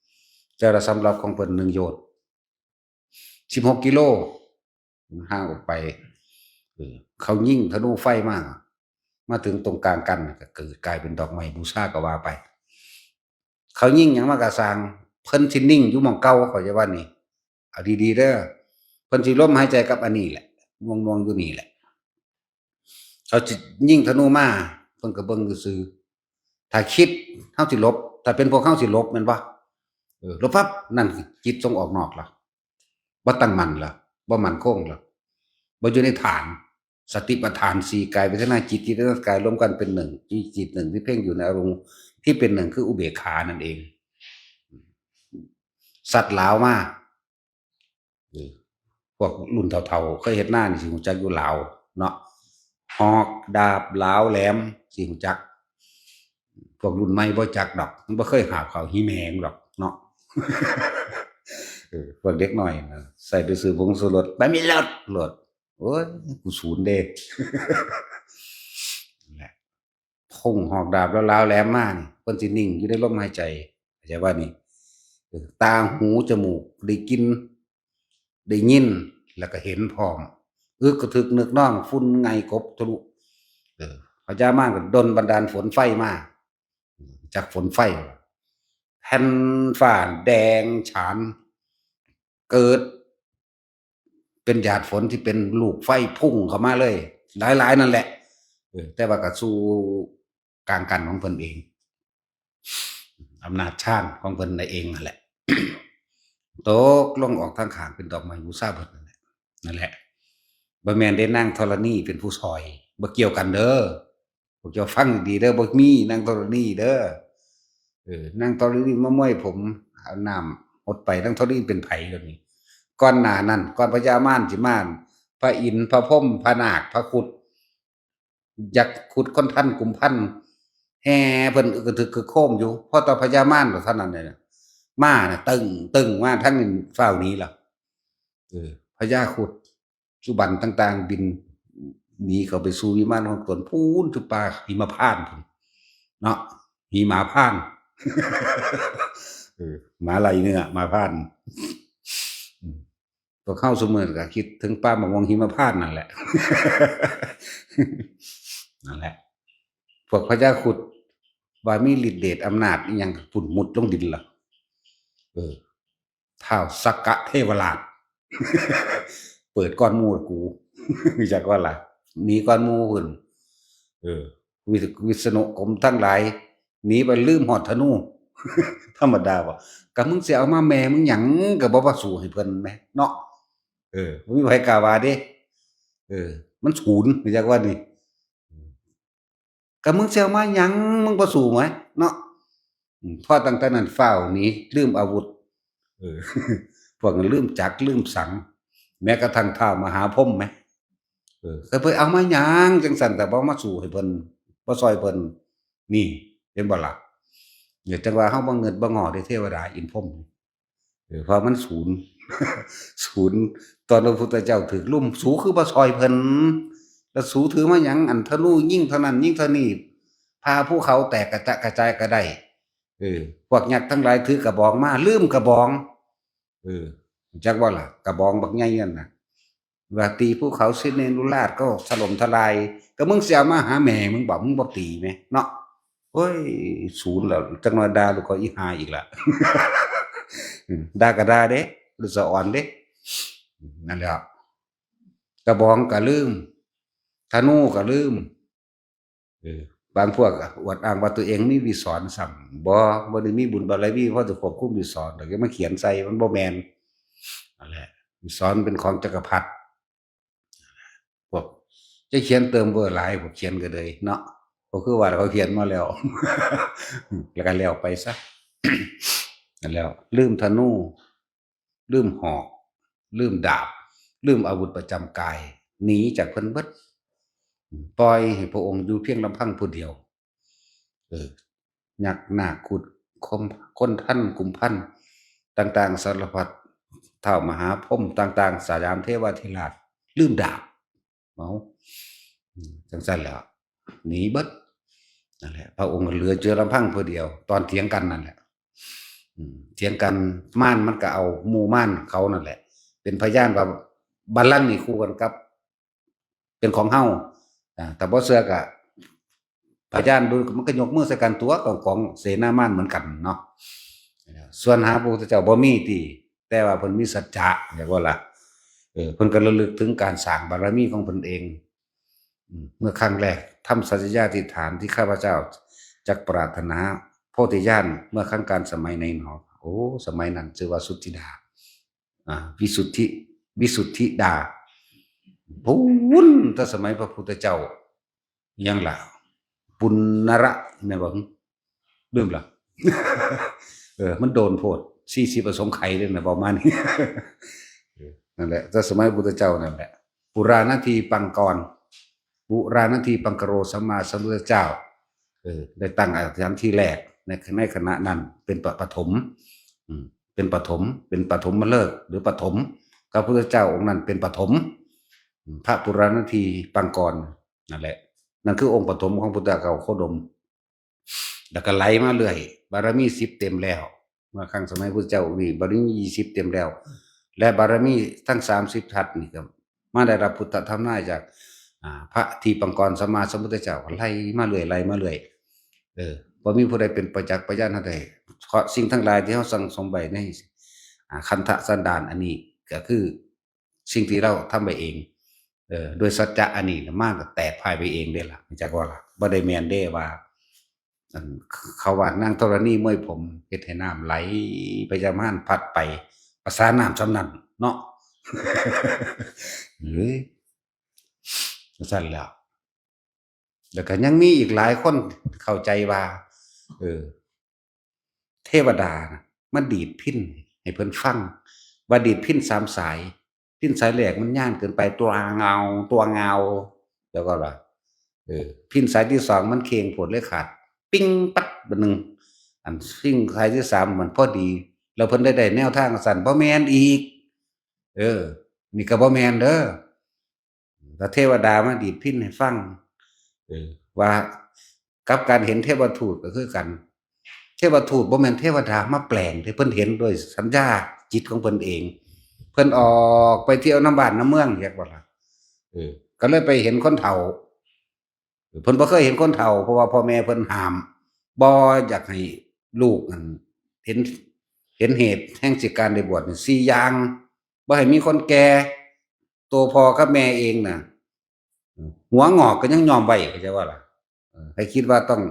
ๆ แต่ละสำหรับของเพิ่นหนึ่งโยชน์ สิบหกกิโล ห่างออกไป เออ เขายิงธนูไฟมา มาถึงตรงกลางกัน ก็เกิดกลายเป็นดอกไม้บูชาก็ว่าไป เขายิงหยังมาก็ซ่าง เพิ่นสินิ่งอยู่หม่องเก่า ข้อยจะว่านี่ เอาดีๆ เด้อ เพิ่นสิลมหายใจกับอันนี้แหละ หน่วงๆ อยู่นี่แหละ เขาสิยิงธนูมา เพิ่นก็เบิ่งซื่อๆ ถ้าคิด เฮาสิหลบ ถ้าเป็นพวกเฮาสิหลบแม่นบ่ เออ หลบปั๊บ นั่นจิตส่งออกนอกละ บ่ตั้งมั่นละ บ่มั่นคงละ บ่อยู่ในฐาน สติปัฏฐานสี่ กายเวทนาจิต จิตเวทนากายรวมกันเป็นหนึ่ง มีจิตหนึ่งที่เพ่งอยู่ในอารมณ์ที่เป็นหนึ่ง คืออุเบกขานั่นเอง สัตว์หลาวมา เออ พวกรุ่นเฒ่าๆ เคยเฮ็ดนานี่สิฮู้จักอยู่หลาวเนาะ หอกดาบหลาวแหลมสิฮู้จัก พวกรุ่นใหม่บ่จักดอก มันบ่เคยหาบเข้าหิแหมงดอกเนาะ เออ พวกเด็กน้อยนะ ใส่ไปซื้อผงชูรส บ่มีรส รส โอ้ย กูสูนเด้ นั่นแหละ พงหอกดาบแล้วหลาวแหลมมานี่ เพิ่นสินิ่งอยู่ในลมหายใจ เข้าใจว่านี่ เออ ตาหูจมูกได้กลิ่น ได้ยิน แล้วก็เห็นพร้อม อึกกระทึกนึกนอง ฝุ่นไงกบทะลุ เออ พญามารก็ดลบันดาลฝนไฟมา จากฝนไฟ แผ่นฟ้าแดงฉาน เกิด เป็นหยาดฝนที่เป็นลูกไฟพุ่งเข้ามาเลย หลายๆ นั่นแหละ เออ แต่ว่าก็สู้กลางกันของเพิ่นเอง อำนาจฌานของเพิ่นนั่นเองนั่นแหละ ตกลงออกทางข้างเป็นดอกไม้บูชาเพิ่นนั่นแหละ นั่นแหละ บ่แม่นได้นางธรณีเป็นผู้ซอย บ่เกี่ยวกันเด้อ พวกเจ้าฟังดีๆเด้อ บ่มีนางธรณีเด้อ เออ นางธรณีมาม้วยผม เอาน้ำหดไป นางธรณีเป็นไผเดี๋ยวนี้ ก่อนหน้านั้น ก่อนพญามารสิมา พระอินทร์ พระพรหม พระนาค พระครุฑ ยักษ์ครุฑ คนทัน กุมพัน แห่เพิ่นอึกกระทึกคึกโครมอยู่ พอต่อพญามารเท่านั้นเลยนะ มาน่ะ ตึง ตึงมาทั้งฟ้าวหนีล่ะ เออ พญาครุฑ สุบรรณต่างๆ บินหนีเข้าไปสู่วิมานของตน พู้นจุป่าหิมพานต์พู้นเนาะ หิมพานต์ เออ หมาไล่เนื้อ หมาพานต์ อืม พวกเฮาซุมื้อนี้ก็คิดถึงป่าหมากม่วงหิมพานต์นั่นแหละ นั่นแหละ พวกพญาครุฑว่ามีฤทธิ์เดชอำนาจอิหยังก็พุ่นมุดลงดินล่ะ เออ ท้าวสักกะเทวราช เปิดก่อนหมู่กู รู้จักว่าล่ะ หนีก่อนหมู่พู้น เออ วิษ- วิษณุกรมทั้งหลาย หนีไปลืมฮอดธนู ธรรมดาบ่ ก็มึงสิเอามาแหมมึงหยัง ก็บ่มาสู้ให้เพิ่นแหมเนาะ เออ บ่มีไผกล้าว่าเด้ เออ มันสูน รู้จักว่านี่ ก็มึงสิเอามาหยัง มึงบ่สู้ไหมเนาะ อืม พอตั้งแต่นั้นฟ้าวหนี ลืมอาวุธ เออ พวกนั้นลืมจักร ลืมสัง แม้กระทั่งท้าวมหาพรหมไหม เออ ก็ไปเอามาหยังจังซั่น แต่บ่มาสู้ให้เพิ่น บ่ซอยเพิ่น นี่ เห็นบ่ล่ะ เนี่ย จังว่าเฮาบ่เงิดบ่งอเด้ เทวดาอินทร์พรหม เออ เพราะมันสูน สูน ตอนพระพุทธเจ้าถูกลุ่ม สูคือบ่ซอยเพิ่น แล้วสูถือมาหยัง อันธนูยิงเท่านั้นยิงเท่านี้ พาภูเขาแตกกระจะกระจายก็ได้ เออ พวกยักษ์ทั้งหลายถือกระบองมา ลืมกระบอง เออ จักว่าล่ะ กระบองบักใหญ่นั่นน่ะ ว่าตีภูเขาสิเนรุราชก็ถล่มทลาย ก็มึงสิเอามาหาแม่มึงบอก มึงบ่ตีไหมเนาะ โอ้ย สูนแล้ว จังน้อยด่าลูกเขาอีหาอีกละ อืม ด่าก็ด่าเด้ ลูกสะอ่อนเด้ นั่นแหละ กระบองก็ลืม ธนูก็ลืม เออ บางพวกก็อวดอ้างว่าตัวเองมีวิสรณ์ซ้ำ บ่ บ่ได้มีบุญบารมีพอจะควบคุมวิสรณ์ดอก อย่ามาเขียนใส่ มันบ่แม่น นั่นแหละ วิสรณ์เป็นของจักรพรรดิ พวกจะเขียนเติมเบอร์หลาย พวกเขียนก็เลยเนาะ ก็คือว่าเขาเขียนมาแล้ว แล้วก็แล้วไปซะ แล้วลืมธนู ลืมหอก ลืมดาบ ลืมอาวุธประจำกาย หนีจากเพิ่นเบิด ปล่อยให้พระองค์อยู่เพียงลำพังผู้เดียว เออ ยักษ์นาคครุฑ คน คนทันกุมพัน ต่างๆ สารพัด ท้าวมหาพรหมต่างๆ สยามเทวาธิราช ลืมดาบ เอา อืม จังซั่นแหล้ว หนีเบิด นั่นแหละ พระองค์เหลือเจือลำพังผู้เดียว ตอนเถียงกันนั่นแหละ อืม เถียงกัน มารมันก็เอาหมู่มารเขานั่นแหละ เป็นพยานว่าบัลลังก์นี่คู่กันกับ เป็นของเฮา อ่า แต่บ่เชื่อก็ พยานดู มันก็ยกมือใส่กันตัว ของ ของเสนามารเหมือนกันเนาะ ส่วนหาพระพุทธเจ้าบ่มีติ แต่ว่าเพิ่นมีสัจจะ เรียกว่าล่ะ เออ เพิ่นก็ระลึกถึงการสร้างบารมีของเพิ่นเอง อืม เมื่อครั้งแรก ทำสัจจยาธิษฐานที่ข้าพเจ้าจักปรารถนาโพธิญาณ เมื่อครั้งกาลสมัยไหนหนอ โอ้ สมัยนั้นชื่อว่าสุทธิดา อ่า วิสุทธิ วิสุทธิดา พุ้นแต่สมัยพระพุทธเจ้า ยังล่ะ ปุณณระแม่นบ่ ลืมละ เออ มันโดนโพด สี่สิบ อสงไขยเลยนะประมาณนี้ เออ นั่นแหละ แต่สมัยพระพุทธเจ้านั่นแหละ ปุราณทีปังกร ปุราณทีปังกโร สัมมาสัมพุทธเจ้า เออ ได้ตั้งอธิษฐานที่แรกใน ในขณะนั้นเป็นปะ ปฐม อืม เป็นปฐม เป็นปฐมฤกษ์หรือปฐม พระพุทธเจ้าองค์นั้นเป็นปฐม อืม พระปุราณทีปังกร นั่นแหละ นั่นคือองค์ปฐมของพุทธเจ้าโคดม แล้วก็ไหลมาเรื่อย บารมีสิบเต็มแล้ว เมื่อครั้งสมัยพุทธเจ้าองค์นี้ บารมียี่สิบเต็มแล้ว และบารมีทั้งสามสิบทัศน์นี่ก็มาได้รับพุทธธรรมนายจาก อ่า พระทีปังกรสัมมาสัมพุทธเจ้า ก็ไหลมาเรื่อย ไหลมาเรื่อย เออ บ่มีผู้ใดเป็นประจักษ์พยานเฮาได้ เพราะสิ่งทั้งหลายที่เฮาสั่งสมไว้ใน อ่า ขันธสันดานอันนี้ ก็คือสิ่งที่เราทำไว้เอง เออ โดยสัจจะอันนี้น่ะ มันก็แตกพ่ายไปเองเด้ล่ะ จักว่าล่ะ บ่ได้แม่นเด้ว่า อัน เขาว่านางธรณีมวยผมเฮ็ดให้น้ำไหลไปยามหันพัดไป ประสาน้ำส่ำนั้นเนาะ เฮ้ย จั่งซั้นแล้ว แล้วก็ยังมีอีกหลายคนเข้าใจว่า เออ เทวดาน่ะ มันดีดพิณให้เพิ่นฟัง ว่าดีดพิณสามสาย พิณสายแรกมันย่านเกินไป ตัวเงา ตัวเงา แล้วก็ว่า เออ พิณสายที่สองมันเข่งโพดเลยขาด ปิ้งปัดบาดหนึ่ง อันพิณสายที่สามมันพอดี แล้วเพิ่นได้ ได้แนวทางสั่น บ่แม่นอีก เออ นี่ก็บ่แม่นเด้อ แล้วเทวดามาดีดพิณให้ฟัง เออ ว่ากับการเห็นเทวทูตก็คือกัน เทวทูตบ่แม่นเทวดามาแปลงเด้ เพิ่นเห็นด้วยสัญญาจิตของเพิ่นเอง เพิ่นออกไปเที่ยวนำบ้านนำเมือง เรียกว่าล่ะ เออ ก็เลยไปเห็นคนเฒ่า เพิ่นบ่เคยเห็นคนเฒ่า เพราะว่าพ่อแม่เพิ่นห้าม บ่อยากให้ลูกนั่นเห็น เห็นเหตุแห่งสิการได้บวชนี่สี่อย่าง บ่ให้มีคนแก่ ตัวพ่อกับแม่เองน่ะ หัวงอกก็ยังย้อมไว้ เข้าใจบ่ล่ะ เออ ให้คิดว่าต้อง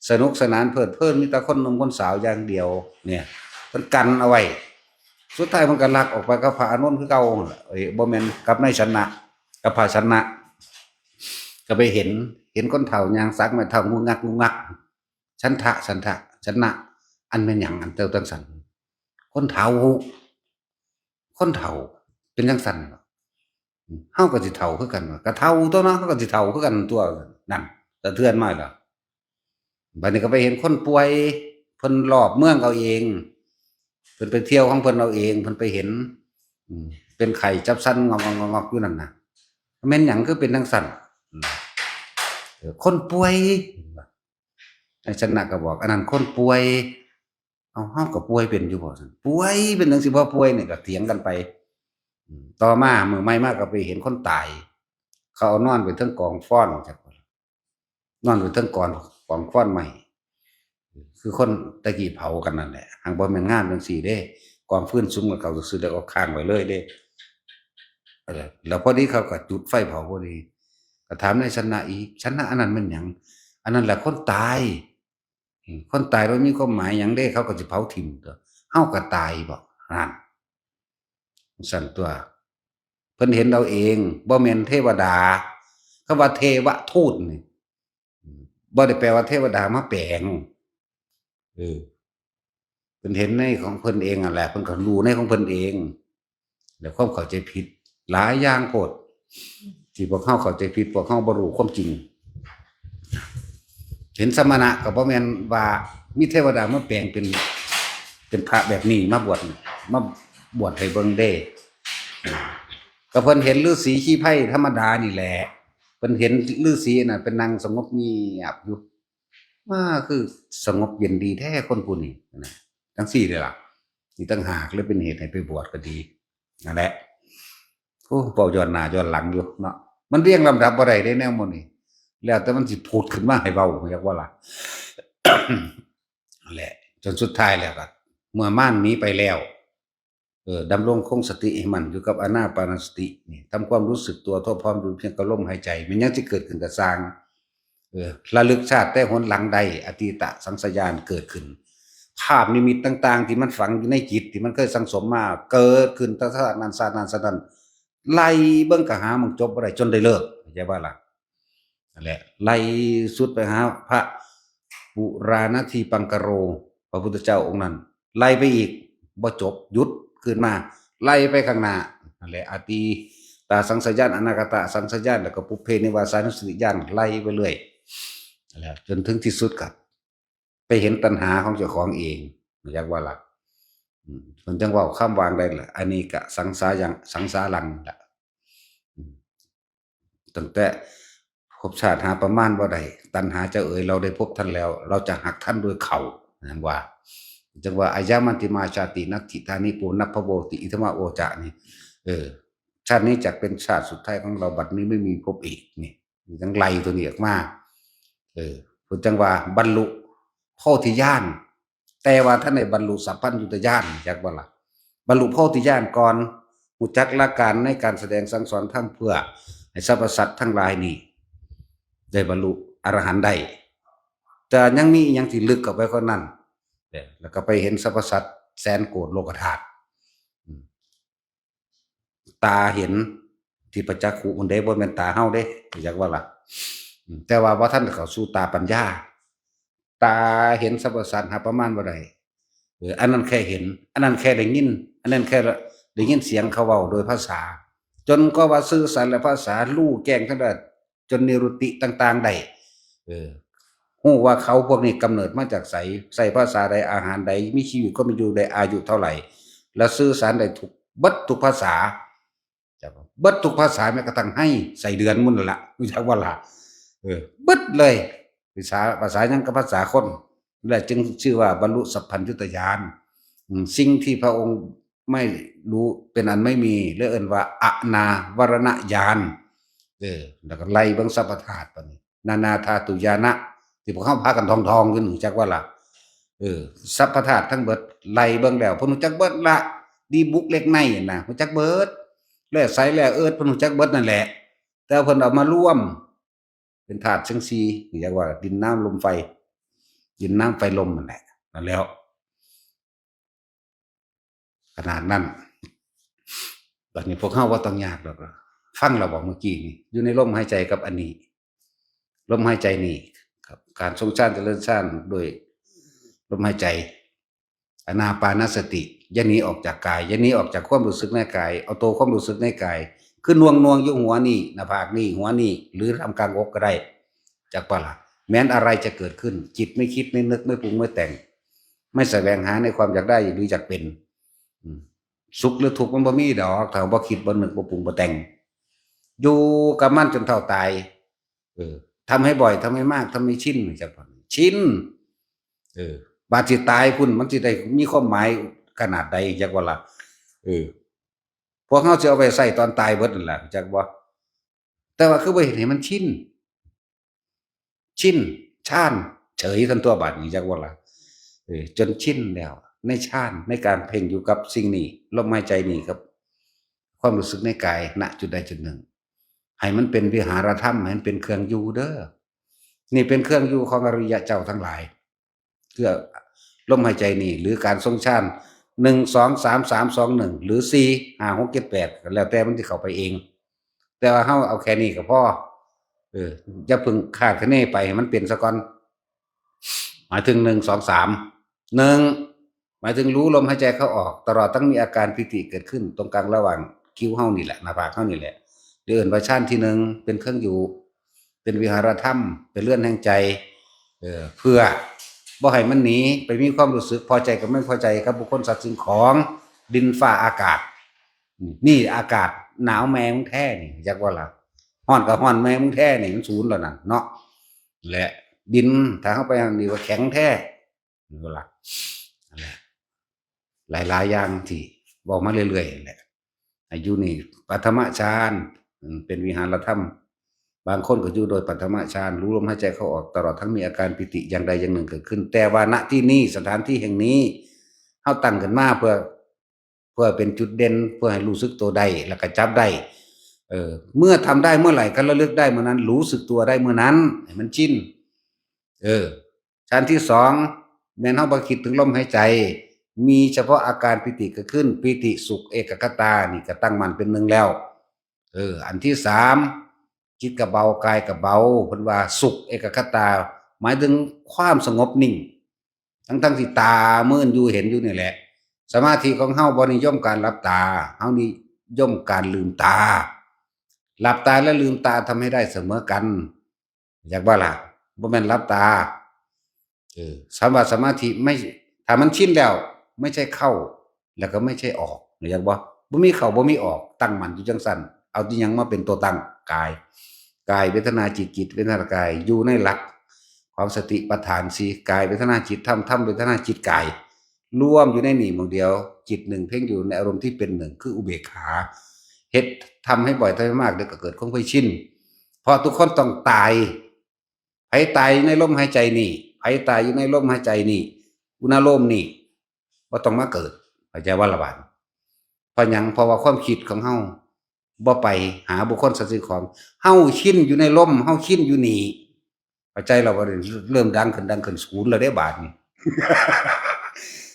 สนุกสนานเพลิดเพลิน มีแต่คนหนุ่มคนสาวอย่างเดียว เนี่ย เพิ่นกันเอาไว้ สุดท้ายเพิ่นก็ลักออกไปกับพระอานนท์คือเก่าหั่นล่ะ เอ้ย บ่แม่นกับนายชนะ กับพระชนะ ก็ไปเห็น เห็นคนเฒ่าย่างสักไม้เท้างุกงักงุกงัก ฉันทะ ฉันทะ ชนะ อันแม่นหยังอันเจ้าจั่งซั้น คนเฒ่า คนเฒ่าเป็นจั่งซั้น เฮาก็สิเฒ่าคือกันวะ ก็เฒ่าตั๊วเนาะ เฮาก็สิเฒ่าคือกันตั๊ว นั่น สะเทือนมาแล้ว บัดนี้ก็ไปเห็นคนป่วย เพิ่นรอบเมืองเอาเอง เพิ่นไปเที่ยวของเพิ่นเอาเอง เพิ่นไปเห็น อืม เป็นไข้จับสั่นงอกๆๆๆอยู่นั่นน่ะ แม่นหยังคือเป็นจั่งซั้น อืม เออ คนป่วย นายชนะก็บอก อันนั้นคนป่วย เอา เฮาก็ป่วยเป็นอยู่บ่ซั่น ป่วยเป็นจั่งซี้ บ่ป่วยนี่ก็เถียงกันไป อืม ต่อมามื้อใหม่มาก็ไปเห็นคนตาย เขาเอานอนไปเทิงกองฟอนจัก นอนไปเทิงกอง กองฟอนไม้ คือคนแต่กี้เผากันนั่นแหละ หั้นบ่แม่นงานจั่งซี้เด้ กองฟืนสุมกันเข้าซื่อๆ แล้วก็ค้างไว้เลยเด้ เออ แล้วพอดีเขาก็จุดไฟเผาพอดี ก็ถามนายชนะอีก ชนะ อันนั้นแม่นหยัง อันนั้นแหละคนตาย อืม คนตายบ่มีความหมายหยังเด้ เขาก็สิเผาถิ่มตั๊ว เฮาก็ตายบ่ นั่น ซั่นตั๊ว เพิ่นเห็นเอาเอง บ่แม่นเทวดา คำว่าเทวทูตนี่ อืม บ่ได้แปลว่าเทวดามาแปลง เออ เพิ่นเห็นในของเพิ่นเองนั่นแหละ เพิ่นก็รู้ในของเพิ่นเอง แล้วความเข้าใจผิดหลายอย่างโพด ที่พวกเฮาเข้าใจผิด พวกเฮาบ่รู้ความจริง เห็นสมณะก็บ่แม่นว่ามีเทวดามาแปลงเป็น เป็นพระแบบนี้มาบวช มาบวชให้เบิ่งเด้ ก็เพิ่นเห็นฤๅษีขี้ไพรธรรมดานี่แหละ เพิ่นเห็นฤๅษีน่ะเป็นนั่งสงบเงียบอยู่ ว่าคือสงบเย็นดีแท้คนผู้นี้นะ จั่งซี้เด้ล่ะ นี่ต่างหากเลยเป็นเหตุให้ไปบวชก็ดี นั่นแหละ โอ้ เว้าย้อนหน้าย้อนหลังอยู่เนาะ มันเรียงลำดับบ่ได้เด้แนวหมู่นี้ แล้วแต่มันสิผุดขึ้นมาให้เว้า เรียกว่าล่ะ นั่นแหละ จนสุดท้ายแล้วก็ เมื่อมารหนีไปแล้ว เออ ดำรงคงสติให้มั่นอยู่กับอานาปานสตินี่ ทำความรู้สึกตัวทั่วพร้อมอยู่เพียงกับลมหายใจ มันยังสิเกิดขึ้นก็ซ่าง เออ ระลึกชาติแต่หนหลังได้ อตีตะสังสญาณเกิดขึ้น ภาพนิมิตต่างๆ ที่มันฝังอยู่ในจิตที่มันเคยสั่งสมมา เกิดขึ้นตั้งแต่ชาตินั้น ชาตินั้น ชาตินั้น ไล่เบิ่งก็หาหม่องจบบ่ได้ จนได้เลิก เข้าใจบ่ล่ะ? นั่นแหละ ไล่สุดไปหาพระปุราณทีปังกโร พระพุทธเจ้าองค์นั้น ไล่ไปอีก บ่จบ หยุด คืนมา ไล่ไปข้างหน้า นั่นแหละ อตีตสังขยญาณ อนาคตสังขยญาณ แล้วก็ปุพเพนิวาสานุสติญาณ ไล่ไปเรื่อย นั่นแหละ จนถึงที่สุดก็ไปเห็นตัณหาของเจ้าของเอง รู้จักบ่ล่ะ? อืม เพิ่นจั่งเว้าคำว่าจั่งใดล่ะ อเนกสังสายัง สังสารังล่ะ อืม ตั้งแต่ภพชาติหาประมาณบ่ได้ ตัณหาเจ้าเอ๋ย เราได้พบท่านแล้ว เราจะหักท่านด้วยเข่า นั่นว่า จั่งว่า อายามันติมาชาติ นัตถิดานิ ปุนรรภโวติ อิทัมมะโวจะ นี่ เออ ชาตินี้จักเป็นชาติสุดท้ายของเรา บัดนี้ไม่มีพบอีก นี่ จั่งไล่ตัวนี้ออกมา เออ เพิ่นจั่งว่าบรรลุโพธิญาณ แต่ว่าทันได้บรรลุสัพพัญญุตญาณ จักบ่ล่ะ? บรรลุโพธิญาณก่อน รู้จักหลักการในการแสดงสั่งสอนธรรม เพื่อให้สรรพสัตว์ทั้งหลายนี่ ได้บรรลุอรหันต์ได้ แต่ยังมีอีหยังที่ลึกเข้าไปกว่านั้น เออ แล้วก็ไปเห็นสรรพสัตว์แสนโกฏโลกธาตุ อืม ตาเห็น ทิพจักขุมันเด้ บ่แม่นตาเฮาเด้ รู้จักบ่ล่ะ? อืม แต่ว่าบ่ทันเข้าสู่ตาปัญญา ตาเห็นสรรพสัตว์หาประมาณบ่ได้ เออ อันนั้นแค่เห็น อันนั้นแค่ได้ยิน อันนั้นแค่ได้ยินเสียงเขาเว้าโดยภาษา จนก็ว่าสื่อสารและภาษา รู้แจ้งทั้งด้าน จนนิรุตติต่างๆได้ เออ รู้ว่าเขาพวกนี้กำเนิดมาจากไส ใช้ภาษาใด อาหารใด มีชีวิตความเป็นอยู่ได้อายุเท่าไหร่ แล้วสื่อสารได้ทุก เบิดทุกภาษา จ้ะ เบิดทุกภาษา แม้กระทั่งไฮ ไส้เดือนหมู่นั่นล่ะ รู้จักบ่ล่ะ? เออ เบิดเลย ภาษา ภาษาหยังก็ภาษาคน และจึงชื่อว่าบรรลุสัพพัญญุตญาณ อืม สิ่งที่พระองค์ไม่รู้เป็นอันไม่มี และเอิ้นว่าอนาวรณญาณ เออ แล้วก็ไล่เบิ่งสรรพธาตุบัดนี้ นานาธาตุญาณะ ที่พวกเฮาพากันท่องๆอยู่นี่ รู้จักบ่ล่ะ? เออ สรรพธาตุทั้งเบิด ไล่เบิ่งแล้ว เพิ่นรู้จักเบิดละ ดีบุกเหล็กในน่ะ รู้จักเบิด แร่ใสแร่เอิร์ธ เพิ่นรู้จักเบิดนั่นแหละ แต่เพิ่นเอามารวมเป็นธาตุจั่งซี่ เรียกว่าดินน้ำลมไฟ ดินน้ำไฟลมนั่นแหละ นั่นแล้ว ขนาดนั้น บัดนี้พวกเฮาบ่ต้องยากดอก ฟังแล้วบ่เมื่อกี้นี่ อยู่ในลมหายใจกับอันนี้ ลมหายใจนี่ครับ การทรงฌานเจริญฌานโดยลมหายใจ อานาปานสติ อย่าหนีออกจากกาย อย่าหนีออกจากความรู้สึกในกาย เอาตัวความรู้สึกในกาย คือหน่วงๆอยู่หัวนี่ หน้าผากนี่ หัวนี่ หรือท่ามกลางอกก็ได้ จักบ่ล่ะ แม้นอะไรจะเกิดขึ้น จิตไม่คิด ไม่นึก ไม่ปรุง ไม่แต่ง ไม่แสวงหาในความอยากได้หรืออยากเป็น อืม สุขหรือทุกข์มันบ่มีดอก ถ้าบ่คิด บ่นึก บ่ปรุง บ่แต่ง อยู่กับมันจนเฒ่าตาย เออ ทำให้บ่อย ทำให้มาก ทำให้ชิน จักบ่ ชิน เออ บาดสิตายพุ้น มันสิได้มีความหมายขนาดใด จักบ่ล่ะ? เออ พวกเฮาสิเอาไปใช้ตอนตายเบิดนั่นล่ะ จักบ่? แต่ว่าคือบ่เฮ็ดให้มันชิน ชิน ฌาน เฉยซั่นตั๊วบาดนี้ จักบ่ล่ะ? เออ จนชินแล้ว ในฌาน ในการเพ่งอยู่กับสิ่งนี้ ลมหายใจนี่ครับ ความรู้สึกในกาย ณ จุดใดจุดหนึ่ง ให้มันเป็นวิหารธรรม ให้มันเป็นเครื่องอยู่เด้อ นี่เป็นเครื่องอยู่ของอริยะเจ้าทั้งหลาย คือลมหายใจนี่ หรือการทรงฌาน หนึ่ง สอง สาม สาม สอง หนึ่ง หรือ สี่ ห้า หก เจ็ด แปด ก็แล้วแต่มันสิเข้าไปเอง แต่ว่าเฮาเอาแค่นี้ก็พอ เออ อย่าเพิ่งคาดคะเนไปให้มันเป็นซะก่อน หมายถึง หนึ่ง สอง สาม หนึ่ง หมายถึงรู้ลมหายใจเข้าออก ตลอดทั้งมีอาการปีติเกิดขึ้นตรงกลางระหว่างคิ้วเฮานี่แหละ หน้าผากเฮานี่แหละ เรียกว่าฌานที่หนึ่ง เป็นเครื่องอยู่ เป็นวิหารธรรม เป็นเรือนแห่งใจ เออ เพื่อบ่ให้มันหนีไปมีความรู้สึกพอใจกับไม่พอใจกับบุคคลสัตว์สิ่งของ ดินฟ้าอากาศ นี่อากาศหนาวแม่มึงแท้นี่ จักบ่ล่ะ ฮ้อนก็ฮ้อนแม่มึงแท้นี่ มันศูนย์แล้วนั่นเนาะ และดิน ถ้าเฮาไปอันนี้ว่าแข็งแท้ นี่บ่ล่ะ นั่นแหละ หลายๆอย่างที่เว้ามาเรื่อยๆนั่นแหละ อายุนี่ปฐมฌาน อืม เป็นวิหารธรรม บางคนก็อยู่โดยปฐมฌาน รู้ลมหายใจเข้าออก ตลอดทั้งมีอาการปีติอย่างใดอย่างหนึ่งเกิดขึ้น แต่ว่า ณ ที่นี่ สถานที่แห่งนี้ เฮาตั้งขึ้นมาเพื่อ เพื่อเป็นจุดเด่น เพื่อให้รู้สึกตัวได้ แล้วก็จับได้ เออ เมื่อทำได้เมื่อไหร่ ก็ระลึกได้เมื่อนั้น รู้สึกตัวได้เมื่อนั้น ให้มันชิน เออ ฌานที่สอง แม่นเฮาบ่คิดถึงลมหายใจ มีเฉพาะอาการปีติเกิดขึ้น ปีติสุขเอกัคคตา นี่ก็ตั้งมั่นเป็นหนึ่งแล้ว เออ อันที่สาม จิตก็เบากายก็เบา เพิ่นว่าสุขเอกคตา หมายถึงความสงบนิ่ง ทั้งๆที่ตามืนอยู่เห็นอยู่นี่แหละ สมาธิของเฮาบ่นิยมการหลับตา เฮานิยมการลืมตา หลับตาและลืมตาทำให้ได้เสมอกัน อยากว่าล่ะ บ่แม่นหลับตา เออ สำหรับสมาธิไม่ ถ้ามันชินแล้ว ไม่ใช่เข้า แล้วก็ไม่ใช่ออก อยากบ่ บ่มีเข้า บ่มีออก ตั้งมั่นอยู่จังซั่น เอาที่หยังมาเป็นตัวตั้ง กาย กายเวทนาจิต จิตเวทนากาย อยู่ในหลักของสติปัฏฐานสี่ กายเวทนาจิตธรรม ธรรมเวทนาจิตกาย รวมอยู่ในนี่หม่องเดียว จิตหนึ่งเพ่งอยู่ในอารมณ์ที่เป็นหนึ่ง คืออุเบกขา เฮ็ด ทำให้บ่อย ทำให้มาก เดี๋ยวก็เกิดความเคยชิน เพราะทุกคนต้องตาย ไผตายอยู่ในลมหายใจนี่ ไผตายอยู่ในลมหายใจนี่ อุณาโลมนี่ บ่ต้องมาเกิด เข้าใจว่าละบาด เพราะหยัง เพราะว่าความคิดของเฮาบ่ไปหาบุคคลสัตว์สิ่งของ เฮาชินอยู่ในลม เฮาชินอยู่นี่ เข้าใจแล้วบ่ เริ่มดังขึ้น ดังขึ้น ศูนย์แล้วเด้บาดนี้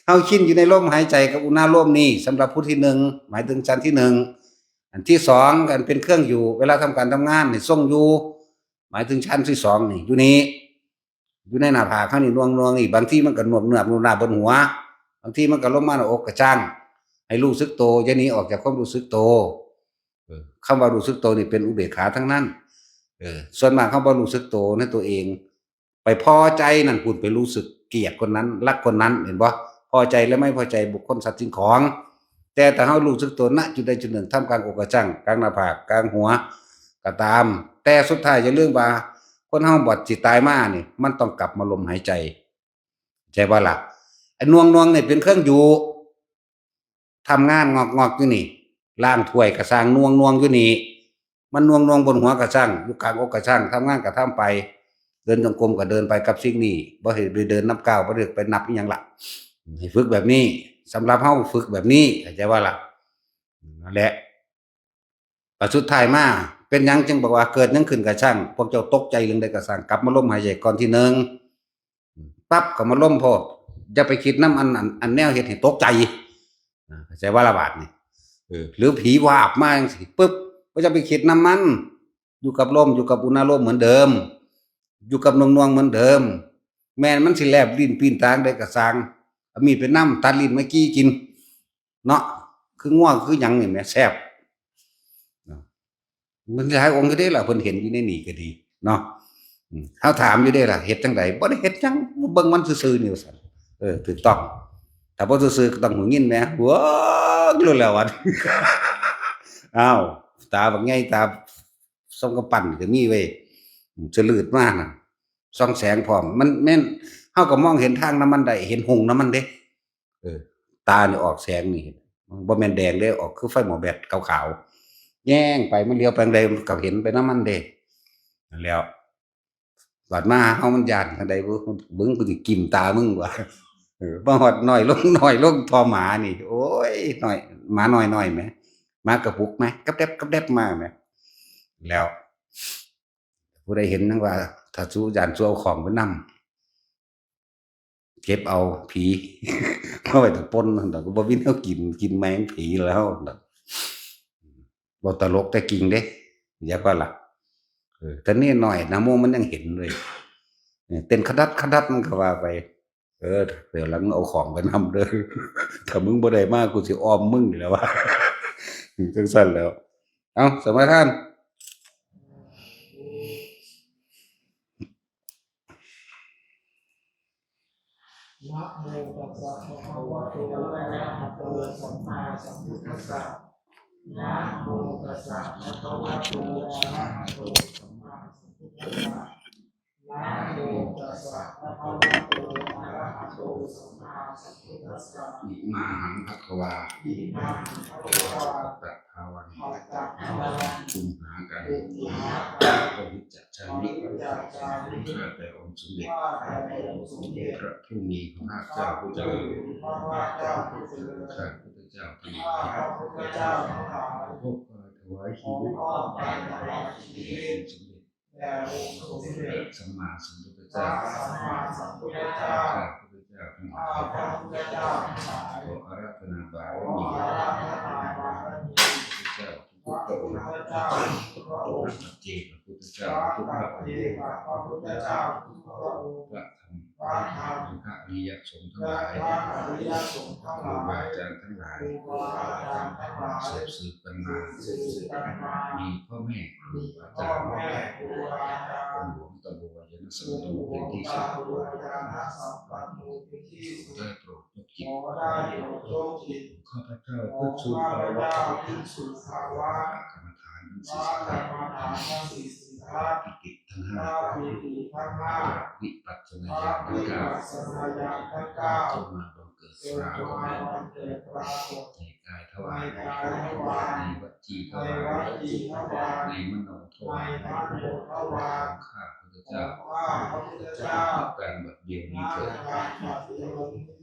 เฮาชินอยู่ในลมหายใจกับอุณาโลมนี่ สำหรับผู้ที่หนึ่ง หมายถึงชั้นที่หนึ่ง อันที่สอง อันเป็นเครื่องอยู่ เวลาทำการทำงานนี่ทรงอยู่ หมายถึงชั้นที่สองนี่ อยู่นี่ อยู่ในหน้าผากเฮานี่ หน่วงๆ นี่ บางทีมันก็หน่วงเนือบหน่วงหน้าบนหัว บางทีมันก็ลงมาหน้าอกกระจ้าง ให้รู้สึกโต อย่าหนีออกจากความรู้สึกโต เออ คำว่ารู้สึกโตนี่เป็นอุเบกขาทั้งนั้น เออ ส่วนมากเฮาบ่รู้สึกโตในตัวเอง ไปพอใจนั่น คุณไปรู้สึกเกลียดคนนั้น รักคนนั้น เห็นบ่ พอใจและไม่พอใจบุคคลสัตว์สิ่งของ แต่ถ้าเฮารู้สึกโต ณ จุดใดจุดหนึ่ง ท่ามกลางอกกระจ้าง กลางหน้าผาก กลางหัว ก็ตาม แต่สุดท้ายอย่าลืมว่า คนเฮาบาดสิตายมานี่ มันต้องกลับมาลมหายใจ ใช่บ่ล่ะ ไอ้หน่วงๆ นี่เป็นเครื่องอยู่ ทำงานงอกๆ อยู่นี่ ล้างถ้วยก็ซ่าง หน่วงๆ อยู่นี่ มันหน่วงๆ บนหัวก็ซ่าง อยู่กลางอกก็ซ่าง ทำงานก็ทำไป เดินจงกรมก็เดินไปกับสิ่งนี้ บ่ให้ไปเดินนับก้าว บ่ได้ไปนับอิหยังล่ะ ให้ฝึกแบบนี้ สำหรับเฮาฝึกแบบนี้ เข้าใจบ่ล่ะ นั่นแหละ บัดสุดท้ายมา เป็นหยังจึงบอกว่าเกิดหยังขึ้นก็ซ่าง พวกเจ้าตกใจเรื่องใดก็ซ่าง กลับมาลมหายใจก่อนที่หนึ่ง ปั๊บ เข้ามาลมโพด อย่าไปคิดนำอัน อัน อันแนวเฮ็ดให้ตกใจ อ่า เข้าใจบ่ล่ะบาดนี้ เออ หรือผีวาบมาจังซี้ ปึ๊บ บ่จะไปคิดนำมัน อยู่กับลม อยู่กับอุณาโลมเหมือนเดิม อยู่กับหน่วงๆ เหมือนเดิม แม่นมันสิแลบลิ้นปิ้นตาจั่งใดก็ซ่าง เอามีดไปนำ ตัดลิ้นมาจี้กิน เนาะ คืองัวคือหยังนี่แหม แซ่บ เนาะ มันหลายองค์อยู่เด้ล่ะ เพิ่นเห็นอยู่ในนี่ก็ดี เนาะ อืม เฮาถามอยู่เด้ล่ะ เฮ็ดจั่งใด บ่ได้เฮ็ดหยัง เบิ่งมันซื่อๆ นี่ว่าซั่น เออ ถูกต้อง ถ้าบ่ซื่อๆ ก็ต้องหูยินแหม ว้าว รู้แล้ววัน อ้าว ตาบักใหญ่ ตาส่องกำปั้นก็มีเว้ย อืม สะลืดมาน่ะ ส่องแสงพร้อม มันแม่น เฮาก็มองเห็นทางนำมันได้ เห็นหงส์นำมันเด้ เออ ตานี่ออกแสงนี่ บ่แม่นแดงเด้ ออกคือไฟหม้อแบตขาวๆ แยงไป มันเหลียวไปทางใด มันก็เห็นไปนำมันเด้ นั่นแหล้ว บาดมาเฮามันย้านทางใดบ่ มึงกูสิกิ้มตามึงว่ะ เออ มาฮอดน้อยลง น้อยลง ท่อหมานี่ โอ้ย น้อย หมาน้อยๆ แหม หมากระปุกแหม กับแดบ กับแดบมาแหม แล้ว ผู้ใดเห็นนั่นว่า ถ้าสู้ย้านสู้เอาของไปนำ เก็บเอาผี มาไว้ตะปนนั่นดอก ก็บ่มีแนวกิน กินแมงผีแล้วนั่นดอก บ่ตลกแต่จริงเด้ อยากว่าล่ะ เออ แต่นี่น้อยนะโมมันยังเห็นเลย เออ เต้นขดัดขดัดมันก็ว่าไป เออ เดี๋ยวหลังเอาของไปนำเด้อ ถ้ามึงบ่ได้มากูสิอ้อมมึงนี่แหละวะ จังซั่นแล้ว เอ้า สมาทาน นะโมตัสสะภะคะวะโต อะระหะโต สัมมาสัมพุทธัสสะ นะโมตัสสะภะคะวะโต อะระหะโต สัมมาสัมพุทธัสสะ นะโมตัสสะภะคะวะโต อะระหะโต สัมมาสัมพุทธัสสะ อิมาหังภะคะวา อิมาหังภะคะวา ปัตตะภาวัง ปัตตะภาวัง อุมหากัง อุมหากัง ปะหิจจามิ ปะหิจจามิ ข้าแต่องค์สมเด็จ ข้าแต่องค์สมเด็จ พระผู้มีพระภาคเจ้าผู้เจริญ พระผู้มีพระภาคเจ้าผู้เจริญ ข้าพระพุทธเจ้าทั้งหลาย ข้าพระพุทธเจ้าทั้งหลาย ขอมอบถวายชีวิต ขอมอบถวายชีวิต เป็นสมเด็จ แด่องค์สมเด็จ พระสัมมาสัมพุทธเจ้า พระสัมมาสัมพุทธเจ้า ข้าพระพุทธเจ้าทั้งหลาย ข้าพระพุทธเจ้าทั้งหลาย ขออาราธนาบารมี ขออาราธนาบารมี พระพุทธเจ้าทุกๆ พระองค์ พระพุทธเจ้า พระองค์ พระปัจเจกพระพุทธเจ้าทุกพระองค์ พระธรรม พระธรรม พระอริยสงฆ์ทั้งหลาย พระอริยสงฆ์ทั้งหลาย ครูบาอาจารย์ทั้งหลาย ครูบาอาจารย์ทั้งหลาย สืบสืบกันมา สืบสืบกันมา มีพ่อแม่ครูอาจารย์ พ่อแม่ครูอาจารย์ องค์หลวงตะบัว ยนสมโนเป็นที่สุด ได้โปรดยกจิต ข้าพเจ้าภิกษุคารวะ พระกรรมฐานทั้งสี่สิบแปด พระปิติทั้งห้า พระวิปัสสนาญาณทั้งเก้า จงมาบังเกิดปรากฏในกายทวาร ในวจีทวาร ในมโนทวาร ของข้าพระพุทธเจ้า การบัดเดียวนี้เถิด